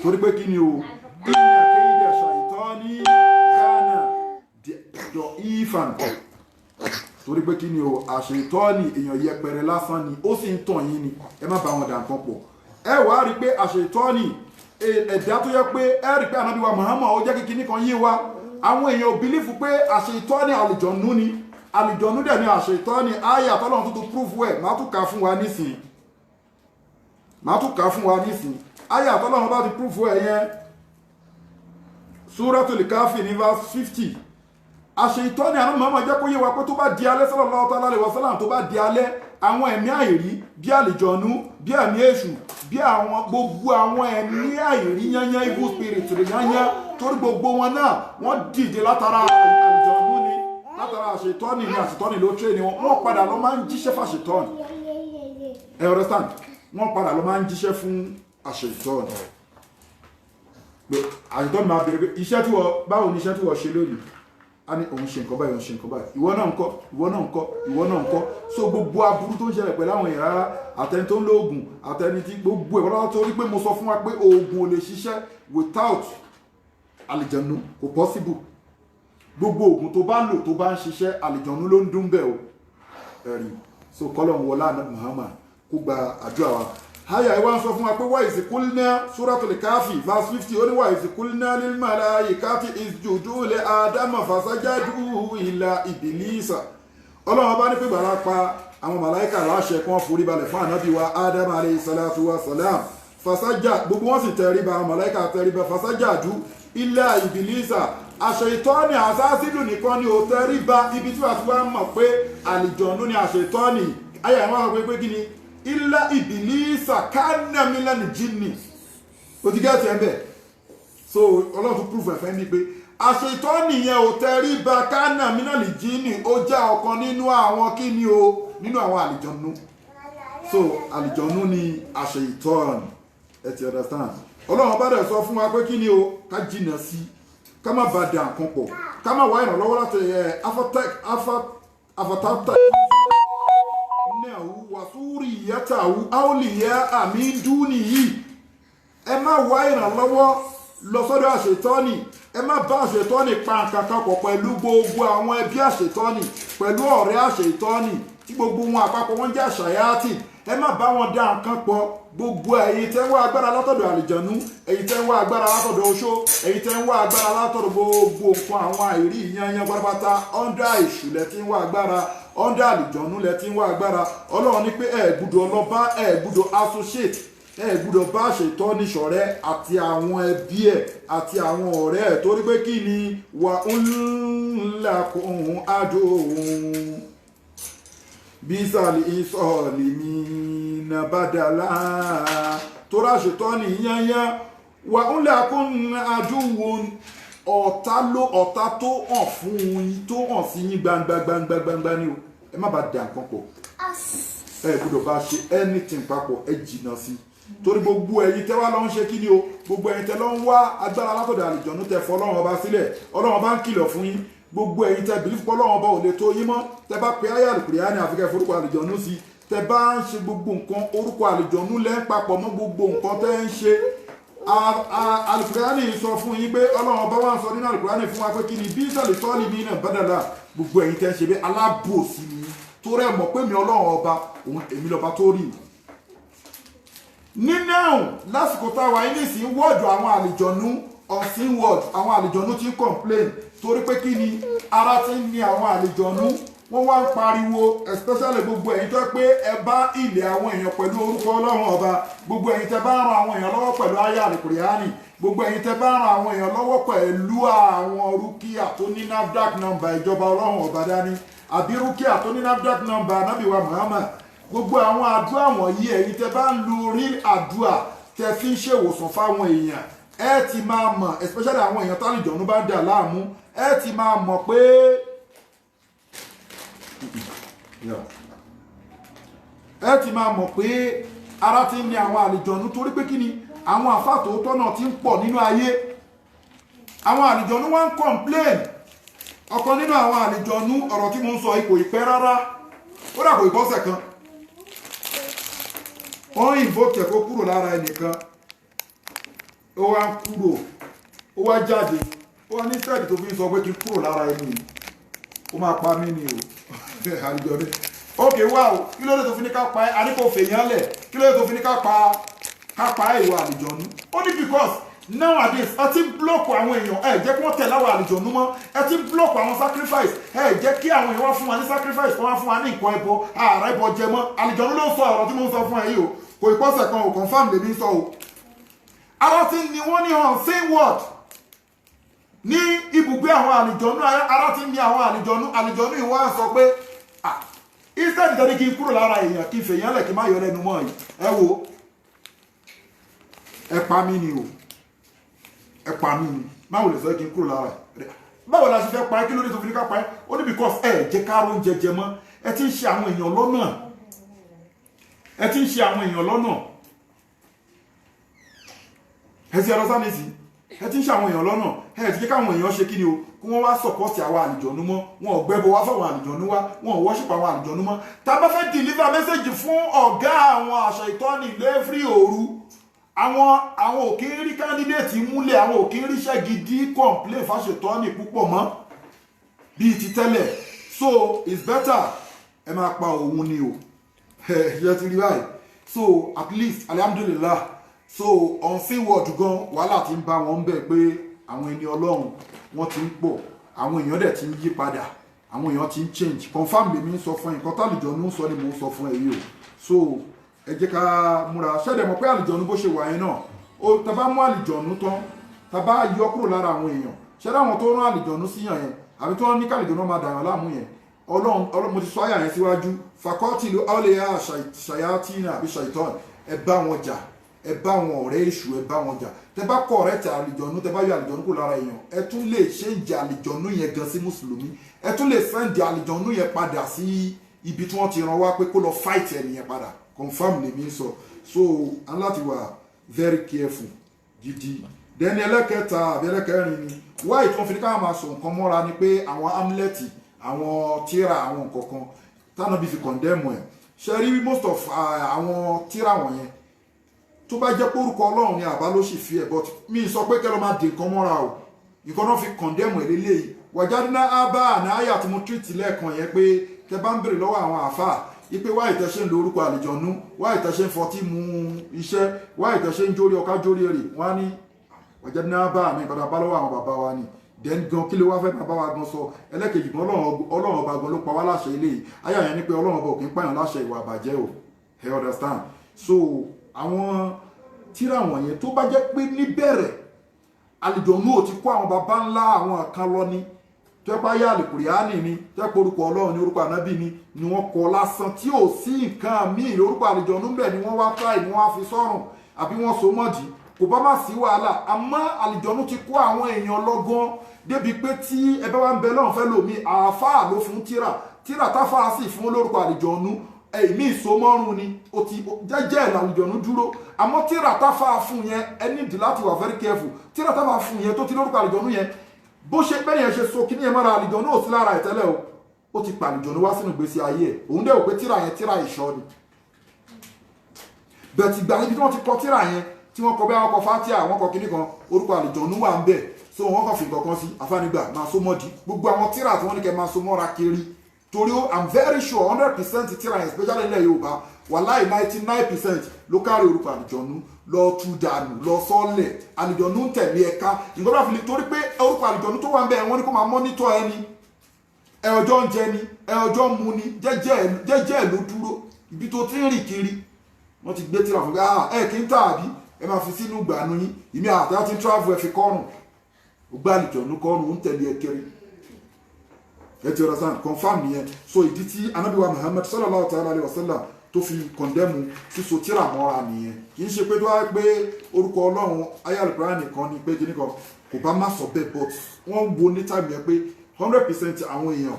Torí pé kí ni o, inna kayda ṣàìtọ́ọ̀nì kana da'ifan. Torí pé kí ni o, àṣetọ́ọ̀nì èèyàn yẹpẹrẹ lásán ni, ó sì ń tàn yín ni, ẹ má bá wọn dà nǹkan pọ̀. Ẹ wàá rí i pé àṣetọ́ọ̀nì ẹ̀dá tó yẹ pé ẹ rí i pé Ànábì wa Muhammad ó jẹ́ kíkiní kan yé wa. Àwọn èèyàn ò believe pé àṣetọ́ọ̀nì àlùjọ̀nú ni, àlùjọ̀nú dẹ̀ ni àṣetọ́ọ̀nì. Ayé àtọ́lọ́run tó tún proof ẹ̀, má tún kà fún wa nísìn, má tún kà fún wa nísìn. Ayé àtọ́lọ́run bá ti proof ẹ̀ yẹn, Suratul Kahfi ní verse 50. Àṣetọ́ni àná Muhammad jẹ́ kó yé wa pé tó bá di alẹ́ sallallahu ta'ala alaihi wasallam, tó bá di alẹ́, àwọn ẹ̀mí àìrí bí àlìjọ̀nú, bí ẹ̀mí èṣù, bí àwọn gbogbo àwọn ẹ̀mí àìrí yányán, evil spirit yányán, torí gbogbo wọn náà wọ́n dìde látara àlìjọ̀nú ni. Látara àṣetọ́ni ni àṣetọ́ni ló train wọn. Wọ́n padà lọ máa ń jíṣẹ́ fàṣetọ́ni. Ẹ understand? Wọ́n padà lọ máa ń jíṣẹ́ fún àṣetọ́ni. Pé àṣetọ́ni máa bèrè pé iṣẹ́ tí wọ́n, báwo ni iṣẹ́ tí wọ́n ṣe lónìí? A ní òun ṣe nǹkan báyìí, òun ṣe nǹkan báyìí. Ìwọ náà ń kọ́, ìwọ náà ń kọ́, ìwọ náà ń kọ́. So gbogbo aburú tó ń ṣẹlẹ̀ pẹ̀lú àwọn èèyàn rárá, àtẹni tó ń lo oògùn, àtẹni tí gbogbo ẹ̀ wọ́n, torí pé mo sọ fún wa pé oògùn ò lè ṣiṣẹ́ without àlìjànú, kò possible. Gbogbo oògùn tó bá lò tó bá ń ṣiṣẹ́, àlìjànú ló ń dún bẹ́ẹ̀ o. Ẹ̀rí so kọ́lọ̀ ń wọlá àná Muhammad kó gba àdúrà wa. Haya ẹ wá ń sọ fún wa pé wa iz qulna, Suratul Kahfi verse 50, ó ní wa iz qulna lil malaikati isjudu li Adama fasajadu illa Iblisa. Ọlọ́run bá ní pé gbàrà pa àwọn màláìkà láṣẹ kí wọ́n forí balẹ̀ fún ànábì wa Ádámù alayhi salatu wa salam. Fasaja, gbogbo wọn sì tẹríba, àwọn màláìkà tẹríba. Fasajadu illa Iblisa, àṣẹ ìtọ́ni àṣàṣìlù nìkan ni ò tẹríba. Ibi tí wàá ti wá mọ̀ pé àlìjọ̀nú ni àṣẹ ìtọ́ni ayé àwọn àwọn pé kí ni illa Iblisa kana minal jinni. O ti get ẹ̀ ń bẹ̀. So Ọlọ́run tún proof ẹ̀fẹ́ ní pé àṣẹ ìtọ́ni yẹn ò tẹríba. Kana minal jinni, ó jẹ́ ọ̀kan nínú àwọn kí ni o, nínú àwọn àlìjọ̀nú. So àlìjọ̀nú ni àṣẹ ìtọ́ni. Ẹ ti understand? Ọlọ́run bá dẹ̀ sọ fún wa pé kí ni o, ká jìnà sí, ká má ba dà nǹkan pọ̀, ká má wá ìrànlọ́wọ́ láti ẹ afatata náà wàsúrì yàtàwù áwòlìyà àmì dúnì yìí. Ẹ má wá ìrànlọ́wọ́ lọ sọ́dọ̀ àṣetọ́ni. Ẹ má bá àṣetọ́ni pa nǹkan kan pọ̀ pẹ̀lú gbogbo àwọn ẹbí àṣetọ́ni, pẹ̀lú ọ̀rẹ́ àṣetọ́ni, tí gbogbo wọn àpapọ̀ wọn jẹ́ àṣàyàtì. Ẹ má bá wọn dá nǹkan pọ̀. Gbogbo ẹ̀yin tẹ́ ń wá agbára látọ̀dọ̀ àlìjànú, ẹ̀yin tẹ́ ń wá agbára látọ̀dọ̀ oṣó, ẹ̀yin tẹ́ ń wá agbára látọ̀dọ̀ gbogbo nǹkan àwọn àìrí yanyan pátápátá, under èṣù lẹ ti ń wá agbára, under àlìjànú lẹ ti ń wá agbára. Ọlọ́run ní pé ẹ gbúdọ̀ lọ bá, ẹ gbúdọ̀ associate, ẹ gbúdọ̀ bá ṣètọ́ni ṣọ̀rẹ́ àti àwọn ẹbí ẹ̀ àti àwọn ọ̀rẹ́ ẹ̀, torí pé kí ni wà ń lakum aduwwun bisal isalimina badala. Tó ráṣetọ́ni yányá wà ń lakum aduwwun, ọ̀tá ló, ọ̀tá tó hàn fún yín, tó hàn sí yín gbangba gbangba gbangba ni o. Ẹ má bàa dà nǹkan pọ̀, ẹ gbọ́dọ̀ bá ṣe anything papọ̀, ẹ jìnnà sí i. Torí gbogbo ẹ̀yin tẹ́ wá lọ ń ṣe kí ni o, gbogbo ẹ̀yin tẹ́ lọ ń wá agbára látọ̀dọ̀ àlìjọ̀nú, tẹ́ fọ́ Ọlọ́run Ọba sílẹ̀, Ọlọ́run Ọba ń kìlọ̀ fún yín. Gbogbo ẹ̀yin tẹ́ believe pé Ọlọ́run Ọba ò lè tó yín mọ́, tẹ́ bá pe ayé àlùkùránì àfikẹ́ forúkọ àlìjọ̀nú sí, tẹ́ bá ń ṣe gbogbo nǹkan, orúkọ àlìjọ̀nú lẹ́ ń papọ̀ mọ́ gbogbo nǹkan tẹ́ ń ṣe. Àlùkùránì sọ fún yín pé Ọlọ́run Ọba wá ń sọ nínú àlùkùránì fún wa pé kí ni bí sọ̀lì sọ́ọ̀lì mi náà bádàlà. Gbogbo ẹ̀yin tẹ́ ń ṣe bí alábòsí ni, torí ẹ mọ̀ pé mi Ọlọ́run Ọba òun èmi lọ́ba tó rí nínú ẹ̀hùn lásìkò táwa yín nísìnyí. Wọ́ọ̀dù àwọn àlìjọ̀nú, unseen world, àwọn àlìjọ̀nú ti ń complain, torí pé kí ni ara ti ń ní àwọn àlìjọ̀nú. Wọ́n wá ń pariwo, especially gbogbo ẹ̀yin tó pé ẹ bá ilẹ̀ àwọn èèyàn pẹ̀lú orúkọ Ọlọ́run Ọba, gbogbo ẹ̀yin tẹ́ bá ń ran àwọn èèyàn lọ́wọ́ pẹ̀lú ayé àlùkùránì, gbogbo ẹ̀yin tẹ́ bá ń ran àwọn èèyàn lọ́wọ́ pẹ̀lú àwọn rúkìá tó ní NAFDAC number ìjọba Ọlọ́run Ọba dání, àbí rúkìá tó ní NAFDAC number anábìwá Muhammad, gbogbo àwọn àdúrà wọ̀nyí, ẹ̀yin tẹ́ bá ń lu real àdúrà tẹ́ fi ń ṣèwòsàn fáwọn èèyàn, ẹ ti máa mọ̀, especially àwọn èèyàn tálìjọ̀nú bá ń dà láàmú, ẹ ti máa mọ̀ pé ẹ ti máa mọ̀ pé ara ti ń ní àwọn àlìjọ̀nú. Torí pé kí ni àwọn àfáà tòótọ́ náà ti ń pọ̀ nínú ayé, àwọn àlìjọ̀nú wá ń complain. Ọ̀kan nínú àwọn àlìjọ̀nú, ọ̀rọ̀ tí mo ń sọ ipò ìpẹ́ rárá, ó dà kò ìbọ́sẹ̀ kan, wọ́n invoke kó kúrò lára ẹnìkan. Ó wá ń kúrò, ó wá jáde, ó wá ní sẹ́ẹ̀dì tó fi ń sọ pé kí n kúrò lára ẹni yìí, ó máa pa mí ni o. Àlìjọ̀nú, ókè wá o, kí ló dé tó fi ní ká pa ẹ́? Àní kò fèèyàn lẹ̀, kí ló dé tó fi ní ká pa ẹ́, ìwà àlìjọ̀nú? Ó ní because nowadays ẹ ti ń block àwọn èèyàn, ẹ jẹ́ kí wọ́n tẹ̀lé àwọn àlìjọ̀nú mọ́. Ẹ ti ń block àwọn sacrifice, ẹ jẹ́ kí àwọn èèyàn wá fún wa ní sacrifice, wọ́n wá fún wa ní nǹkan ẹbọ, ààrẹ ẹbọ jẹ mọ́. Àlìjọ̀nú ló ń sọ ọ̀rọ̀ tí mo ń sọ fún ẹ yìí o. Kò ìpọ́sẹ̀ kan ò confirm lèmi ń sọ o. Ara ti ní wọ́n ní hàn same word ní ibùgbé àwọn àlìjọ̀nú. Ara ti ní àwọn àlìjọ̀nú. Àlìjọ̀nú yìí wọ́n á sọ pé, ah, instead tẹ́lẹ̀ kí n kúrò lára èèyàn, kí n fèèyàn lẹ̀, kí n má yọ lẹ́nu mọ́ yìí, ẹ wo, ẹ pa mí ni o, ẹ pa mí ni. Má wò lè sọ kí n kúrò lára ẹ. Báwo la ṣe fẹ́ pa ẹ́? Kí ló dé tó fi ní ká pa ẹ́? Ó ní because ẹ jẹ́ ká róúnjẹ jẹ mọ́, ẹ ti ń ṣe àwọn èèyàn lọ́nà, ẹ ti ń ṣe àwọn èèyàn lọ́nà. Ẹ ti ẹ̀rọ sáníìsì, ẹ ti ń ṣe àwọn èèyàn lọ́nà. Ẹ ti jẹ́ káwọn èèyàn ṣe kí ni o, kí wọ́n wá support àwọn àlùjọ̀nú mọ́. Wọn ò gbẹ́bọ wá fáwọn àlùjọ̀nú wá, wọn ò worship àwọn àlùjọ̀nú mọ́. Tá a bá fẹ́ deliver message fún ọ̀gá àwọn àṣà ìtọ́ni lẹ́fírí òru, àwọn ò kí ń rí candidate múlẹ̀, àwọn ò kí ń ríṣẹ́ gidi complain fáṣetọ́ni púpọ̀ mọ́ bíi ti tẹ́lẹ̀. So it's better ẹ máa pa òun ni o. Ẹ ti rí báyìí. So at least, alhamdulillah, so unseen world gan, wàhálà ti ń bá wọn bẹ̀ pé àwọn ẹni Ọlọ́run wọ́n ti ń pọ̀, àwọn èèyàn dẹ̀ ti ń yí padà, àwọn èèyàn ti ń change. Confam lèmi ń sọ fún ẹ, nǹkan tálùjọ́nù ń sọ ni mò ń sọ fún ẹ yìí o. So ẹ jẹ́ ká múra. Ṣẹ́dẹ̀ mọ̀ pé àlùjọ̀nù bó ṣe wà yẹn náà ó, tá bá mú àlùjọ̀nù tán, tá bá yọ kúrò lára àwọn èèyàn, ṣẹ́dẹ̀ àwọn tó rán àlùjọ̀nù síyàn yẹn àbí tó ní kàlùjọ̀nù máa dàyàn láàmú yẹn, Ọlọ́run, Ọlọ́run, mo ti sọ àyà yẹn síwájú, fakọ́tìlú ọ̀lẹ́yà ṣàyàtìnà àbí ṣàìtọ́n, ẹ bá wọn jà, ẹ bá wọn ọ̀rẹ́ èṣù, ẹ bá wọn jà. Tẹ bá kọ ọ̀rẹ́ tẹ àlùjọ̀nù, tẹ bá yọ àlùjọ̀nù kúrò lára èèyàn, ẹ tún lè change àlùjọ̀nù yẹn gan sí mùsùlùmí. Ẹ tún lè send àlùjọ̀nù yẹn padà sí ibi tí wọ́n ti rán wá pé kó lọ fight ẹnìyẹn padà. Confam lèmi ń sọ. So a ní láti wà very careful gidi. Dẹni ẹlẹ́kẹta àbí ẹlẹ́kẹrin ni wáyé tí wọ́n fi ní káwọn máa sọ nǹkan mọ́ra ni pé àwọn amulet, àwọn tíra, àwọn nǹkan kan tánà bí fi condemn ẹ̀. Ṣe rí most of àwọn tíra wọ̀nyẹn, tó bá jẹ́ pé orúkọ Ọlọ́run ni àbá ló sì fi ẹ̀, but mi sọ pé kẹ́ ló máa di nǹkan mọ́ra o. Nǹkan náà fi condemn ẹ̀ lélẹ́yìí, wàjádínà ábá àná àyà tí mo treat lẹ́ẹ̀kan yẹn, pé tẹ bá ń béèrè lọ́wọ́ àwọn àáfàá ipe wá ìtẹ́ṣe ń lo orúkọ àlìjọ̀nú, wá ìtẹ́ṣe ń fọtí mu iṣẹ́, wá ìtẹ́ṣe ń jórí ọká jórí èrè, wọ́n á ní wàjádínà ábá àná ìpadà bá lọ́wọ́ àwọn bàbá wa ni. Then gan, kí ló wá fẹ́ bàbá wa gan sọ? Ẹlẹ́kejì gan, Ọlọ́run ọba gan ló pa wá láṣẹ ilé yìí. Ayé àyàn ni pé Ọlọ́run ọba ò kí ń pààyàn láṣẹ ìwà àbàjẹ́ o. Ẹ understand? So àwọn tíra wọ̀nyẹn, tó bá jẹ́ pé níbẹ̀rẹ̀ àlìjọ̀nú ò ti kó àwọn baba ńlá àwọn kan lọ ni, tó yẹ pé ayé àlìkùrìánì ni, tó yẹ pé orúkọ Ọlọ́run ni, orúkọ ànábì ni wọ́n kọ lásán tí ò sí nǹkan míì, orúkọ àlìjọ̀nú bẹ̀ ni wọ́n wá táì ni wọ́n á fi sọ́rùn àbí wọ́n so mọ́dì, kò bá má sí wàhálà. Àmọ́ àlìjọ̀nú ti kó àwọn èèyàn lọ́gán débi pé tí ẹ bá wá ń bẹ lọ́run fẹ́ lòmí, àáfàá ló fún tíra, tíra táfàá sì fún lórúkọ àlìjọ̀nú, ẹ̀mí ìsomọ́rùn ni ó ti jẹ́jẹ́ ẹ̀ làlùjọ̀nú dúró. Àmọ́ tíra táfàá fún yẹn, ẹ nídìí láti wà very careful. Tíra táfàá fún yẹn tó ti lórúkọ àlìjọ̀nú yẹn, bó ṣe bẹ́ẹ̀ yẹn ṣe so kíní yẹn mọ́ra, àlìjọ̀nú ò sí lára ẹ̀ tẹ́lẹ̀ o, ó ti pa àlìjọ̀nú wá sínú ìgbésí ayé ẹ̀. Òun dẹ̀ wò pé tíra yẹn tíra ìṣọ́ ni. Bẹ̀ẹ̀ ti gbà níbi tí wọ́n ti kọ tíra yẹn, tí wọ́n kọ bí wọ́n kọ fatia, wọ́n kọ kíní kan, orúkọ àlìjọ̀nú wà ń bẹ̀. So wọ́n kàn fi nǹkan kan sí àfánigbà máa so mọ́di gbogbo àwọn tíra tí wọ́n ní kẹ́ máa so mọ́ra kiri, torí ó, I'm very sure 100% tíra yẹn, especially ilẹ̀ Yorùbá, wàláì, 99% ló kárí orúkọ àlìjọ̀nú. Lọ tú dànù, lọ sọ́lẹ̀. Àlìjọ̀nú ń tẹ̀lé ẹ̀ka nǹkan bá fi lè, torí pé orúkọ àlìjọ̀nú tó wà ń bẹ̀, wọ́n ní kó máa monitor ẹni ẹ, ọjọ́ ń jẹ ni ẹ, ọjọ́ ń mu ni, jẹ́jẹ́ ẹ̀ ló dúró. Ibi tó ti ń rìn kiri, wọ́n ti gbé tíra fún pé, ah, ẹ kì í tà àbí ẹ máa fi sínú ìgbàanu yín, ìmí àti àti travel, ẹ fi kọ́rùn, ó gbá àlìjọ̀nú kọ́rùn, ó ń tẹ̀lé ẹ kiri. Ẹ ti understand? Confam nìyẹn. So ìdí tí anabiwa Muhammad sallallahu ta'ala alayhi wa sallam tó fi condemn síso tíra mọ́ra nìyẹn. Kì í ṣe pé tó wá pé orúkọ Ọlọ́run ayé Alukurani nìkan ni pé kíní kan, kò bá má sọ bẹ́ẹ̀, but wọ́n wo ní time yẹn pé 100% àwọn èèyàn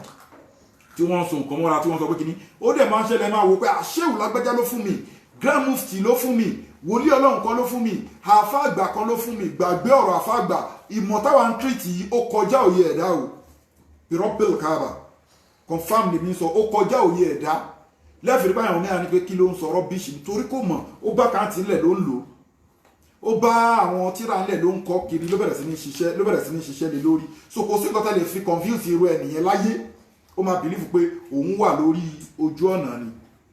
tí wọ́n ń so nǹkan mọ́ra, tí wọ́n sọ pé kíní, ó dẹ̀ máa ń ṣẹlẹ̀, máa wò pé àṣẹ́wò lágbájá ló fún mi, grand mufti ló fún mi, wòlíì Ọlọ́run kan ló fún mi, àáfà àgbà kan ló fún mi. Gbàgbé ọ̀rọ̀ àáfà àgbà. Ìmọ̀ táwa ń treat yìí, ó kọjá òye ẹ̀dá o. Ìrọ́pẹ̀lì káàbà, confam lèmi sọ, ó kọjá òye ẹ̀dá. Lẹ́fìrí báyìí mìíràn ni pé kí ló ń sọ rubbish, nítorí kò mọ̀. Ó bá kàǹtì ńlẹ̀ ló ń lò ó, bá àwọn tíra ńlẹ̀ ló ń kọ́ kiri, ló bẹ̀rẹ̀ sí ní ṣiṣẹ́, ló bẹ̀rẹ̀ sí ní ṣiṣẹ́ lé lórí. So kò sí nǹkan tá lè fi confuse irú ẹnìyẹn láyé, ó máa believe pé òun wà lórí ojú ọ̀nà ni.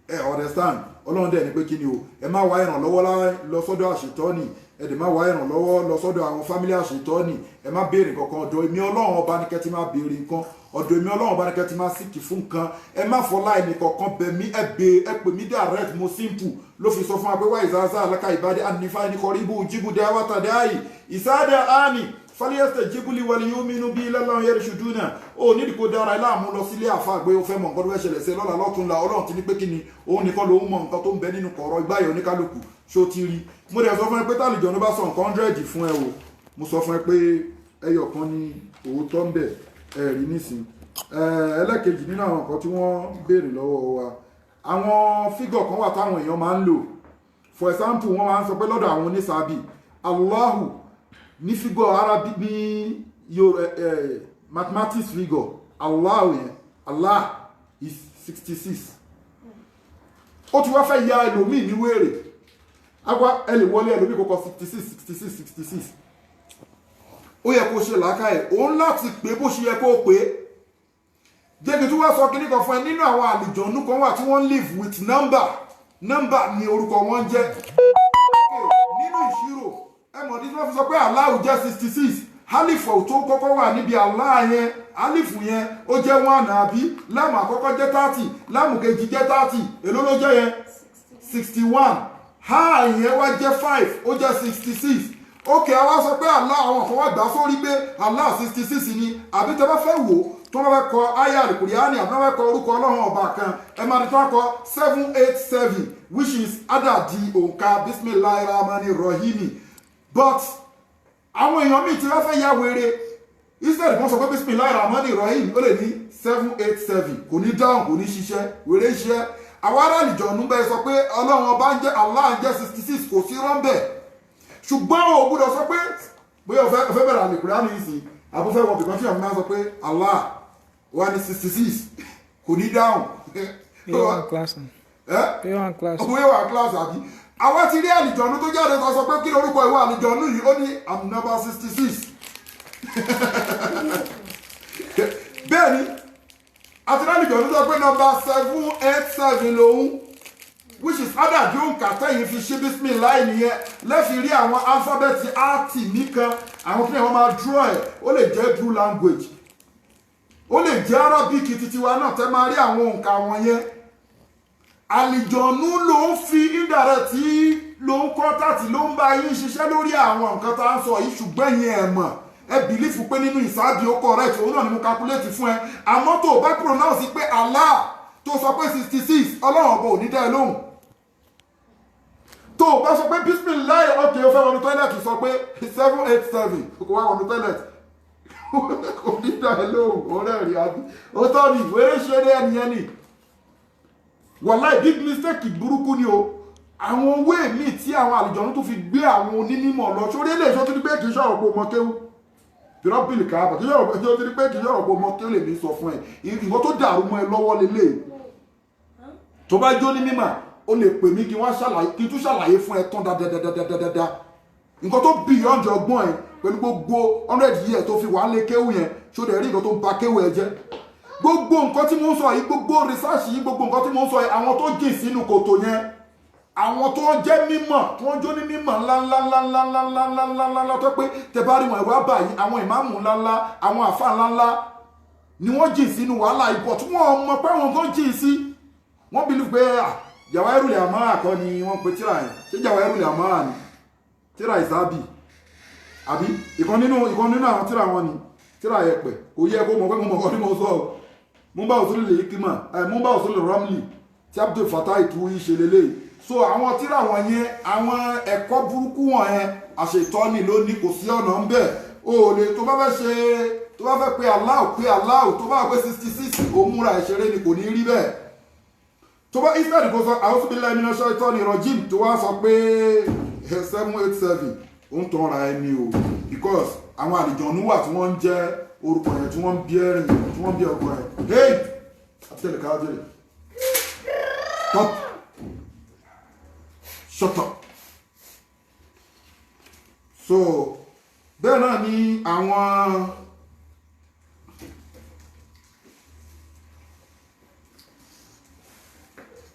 Ẹ understand? Ọlọ́run dẹ̀ ni pé kí ni o, ẹ má wá ìrànlọ́wọ́ lọ sọ́dọ̀ àṣetọ́ni, ẹ dẹ̀ má wá ìrànlọ́wọ́ lọ sọ́dọ̀ àwọn family àṣetọ́ni. Ẹ má béèrè kankan. Ọ̀dọ̀ èmi Ọlọ́run ọba ní kẹ́ ti máa béèrè nǹkan, ọ̀dọ̀ èmi Ọlọ́run ọba ní kẹ́ ti máa seek fún nǹkan. Ẹ má fọlá ẹnì kọ̀ọ̀kan bẹ̀ mí, ẹ bè ẹ pè mí direct, mo simple. Ló fi sọ fún wa pé wá ìsáàsá aláka ìbádé ànífà ẹni kọrí ibú jíbu dé awátàdé àyè ìsáàdà àní fálíyẹsẹ̀ jíbúlì wàlí yóò mínú bí lọ́lọ́run yẹ́rì ṣùdúnà. Ó nídìí kó dára láàmú lọ sílé àfa pé ó fẹ́ mọ nǹkan tó fẹ́ ṣẹlẹ̀ sí ẹ lọ́la lọ́túnla. Ọlọ́run ti ní pé kí ni, òun nìkan lòún mọ nǹkan tó ń bẹ nínú kọ̀ọ̀rọ̀ ìgbáyọ̀ oníkálukú. Ṣó ti rí? Mo dẹ̀ sọ fún ẹ pé tálìjọ́ ló bá sọ nǹkan 100 fún ẹ o, mo sọ fún ẹ pé Ẹyọ kan ní òótọ́ ń bẹ̀, ẹ̀rí nísìn. Ẹlẹ́kejì nínú àwọn nǹkan tí wọ́n béèrè lọ́wọ́ wa, àwọn figure kan wà táwọn èèyàn máa ń lò. For example, wọ́n máa ń sọ pé lọ́dọ̀ àwọn onísàbì, Allahu ní figure Arabic ní mathematics figure Allahu yẹn, Allah is 66. Ó ti wá fẹ́ ya ẹlòmíì ní wéèrè agwa ẹ lè wọlé ẹlòmíì kókó 66 66 66. Ó yẹ kó ṣe làákàyè òun láti pé bó ṣe yẹ kó pé. Jẹ́bi tí wọ́n sọ kíní kan fún ẹ, nínú àwọn àlùjọ̀nnú kan wà tí wọ́n live with number. Number ni orúkọ wọn jẹ́. Nínú ìṣirò, ẹ mọ̀ ní tí wọ́n fi sọ pé Allahu jẹ́ 66. Alifu tó kọ́kọ́ wà níbi Allah yẹn, alifu yẹn ó jẹ́ 1, àbí? Láàmù àkọ́kọ́ jẹ́ 30, láàmù kejì jẹ́ 30, èló ló jẹ́ yẹn? 61. Ha yẹn wá jẹ́ 5, ó jẹ́ 66. Ok, àwa sọ pé Allah, àwọn kan wá gbà sórí pé Allah 66 ni. Àbí tẹ bá fẹ́ wò, tó bá fẹ́ kọ aya Àlùkùránì àbí wọ́n fẹ́ kọ orúkọ Ọlọ́run ọba kan, ẹ máa ní tó wá kọ 787, which is adadi òǹkà Bisimilahi Rahmani Rahimi. But àwọn èèyàn míì tí wọ́n fẹ́ ya wèrè, instead wọ́n sọ pé Bisimilahi Rahmani Rahim, ó lè ní 787, kò ní dáhùn, kò ní ṣiṣẹ́. Wèrè ṣiṣẹ́. Àwọn ará àlìjọ̀nù bẹ́ẹ̀ sọ pé Ọlọ́run ọba ń jẹ́ Allah ń jẹ́ 66, kò sí rọ́ńbẹ̀. Ṣùgbọ́n o gbọ́dọ̀ sọ pé bóyá o fẹ́ bẹ̀rẹ̀ Àlùkùránì nísìn, àbúfẹ́ wọ bìkan tí àwọn máa sọ pé Allah wà ní 66, kò ní dáhùn. Bóyá wà class ni. Bóyá wà class. Bóyá wà class, àbí? Àwa ti rí àlìjọ̀nù tó jáde tó sọ pé kí lorúkọ ìwọ àlìjọ̀nù yìí, ó ní I'm number 66. Bẹ́ẹ̀ ni àti rí àlìjọ̀nù tó sọ pé number 787 lòun, which is adàbí òǹkà tẹ́yìn fi ṣe Bismillah nìyẹn. Lẹ́fi rí àwọn alphabet áàtì nìkan, àwọn kí wọ́n máa draw ẹ̀, ó lè jẹ́ Hebrew language, ó lè jẹ́ Arabic titi wa náà, tẹ́ máa rí àwọn òǹkà wọn yẹn. Àlìjọ̀nù ló ń fi indirect ló ń kọ́ tàtí ló ń bá yín ṣiṣẹ́ lórí àwọn nǹkan tá à ń sọ yìí. Ṣùgbọ́n yẹn ẹ̀ mọ̀, ẹ believe pé nínú ìsáàbì ó correct, òun náà ni mo calculate fún ẹ. Àmọ́ tó o bá pronounce pé Allah, tó sọ pé 66, Ọlọ́run ọba ò ní dá ẹ lóhùn. Tó o bá sọ pé Bismillah, ok, o fẹ́ wọnú toilet, sọ pé 787, kò wá wọnú toilet, kò ní dá ẹ lóhùn. Ọ̀rẹ́ rí àbí? Ó tọ́ ni wéré ṣe ní ẹnìyẹn ni. Wàláì, big mistake burúkú ni o. Àwọn owó èmi tí àwọn àlùjọ̀nú tó fi gbé àwọn onímọ̀ lọ sórí eléyìí tó ní pé kì í ṣọ̀rọ̀ pé o mọ kéwú bírọ́bìlì káàbà, kì í ṣọ̀rọ̀ pé tó ní pé kì í ṣọ̀rọ̀ pé o mọ kéwú. Lèmi sọ fún ẹ, ìwọ tó dàrú mọ́ ẹ lọ́wọ́ lélẹ̀, tó bá jó ní mímọ̀, o lè pè mí kí wọ́n ṣàlàyé, kí n tún ṣàlàyé fún ẹ tán dáadáa. Nǹkan tó beyond ọgbọ́n ẹ pẹ̀lú gbogbo 100 years tó fi wà lé kéwú yẹn, ṣó dẹ̀ rí nǹkan tó ń ba kéwú ẹ jẹ́? Gbogbo nǹkan tí mo ń sọ yìí, gbogbo research yìí, gbogbo nǹkan tí mo ń sọ yìí, àwọn tó jìn sínú kòtò yẹn, àwọn tó jẹ́ mímọ̀, tí wọ́n jó ní mímọ̀ ńláńláńláńláńláńláńláńláńlá, tó pé tẹ bá rí wọn, ìwà báyìí, àwọn ìmáàmù ńláńlá, àwọn àfa ńláńlá ni wọ́n jìn sínú wàhálà ìbọ̀ tí wọ́n mọ̀ pé àwọn kan jìn sí. Wọ́n believe pé Jawahirul Amara kọ́ ni wọ́n pe tíra yẹn. Ṣé Jawahirul Amara ni tíra ìsábì, àbí ìkan nínú àwọn tíra wọn ni tíra yẹpẹ̀? Kò yẹ kó mọ̀ pé mo mọ̀ kọ́ ni mo sọ ọ́. Mo bá òsúlù lè kímà ẹ, mo bá òsúlù Ramli tí Abdul Fattah Ìtúwí ṣe lélẹ̀. So àwọn tíra wọn yẹn, àwọn ẹ̀kọ́ burúkú wọn yẹn, àṣetọ́ni ló ní, kò sí ọ̀nà ń bẹ̀. O ò lè tó bá fẹ́ ṣe, tó bá fẹ́ pe Allah, pe Allah, tó bá pé 66, ó múra ìṣeré ni, kò ní rí bẹ́ẹ̀. Tó bá instead kó sọ a'udhu billahi minash shaitani rajim, tó wá sọ pé 787, ó ń tanra ẹni o, because àwọn àlìjọ̀nú wà tí wọ́n ń jẹ́ orúkọ yẹn, tí wọ́n ń bí ẹ̀rìn, tí wọ́n ń bí ọkọ yẹn. Hey, Abdul Kadir, stop, shut up. So bẹ́ẹ̀ náà ni àwọn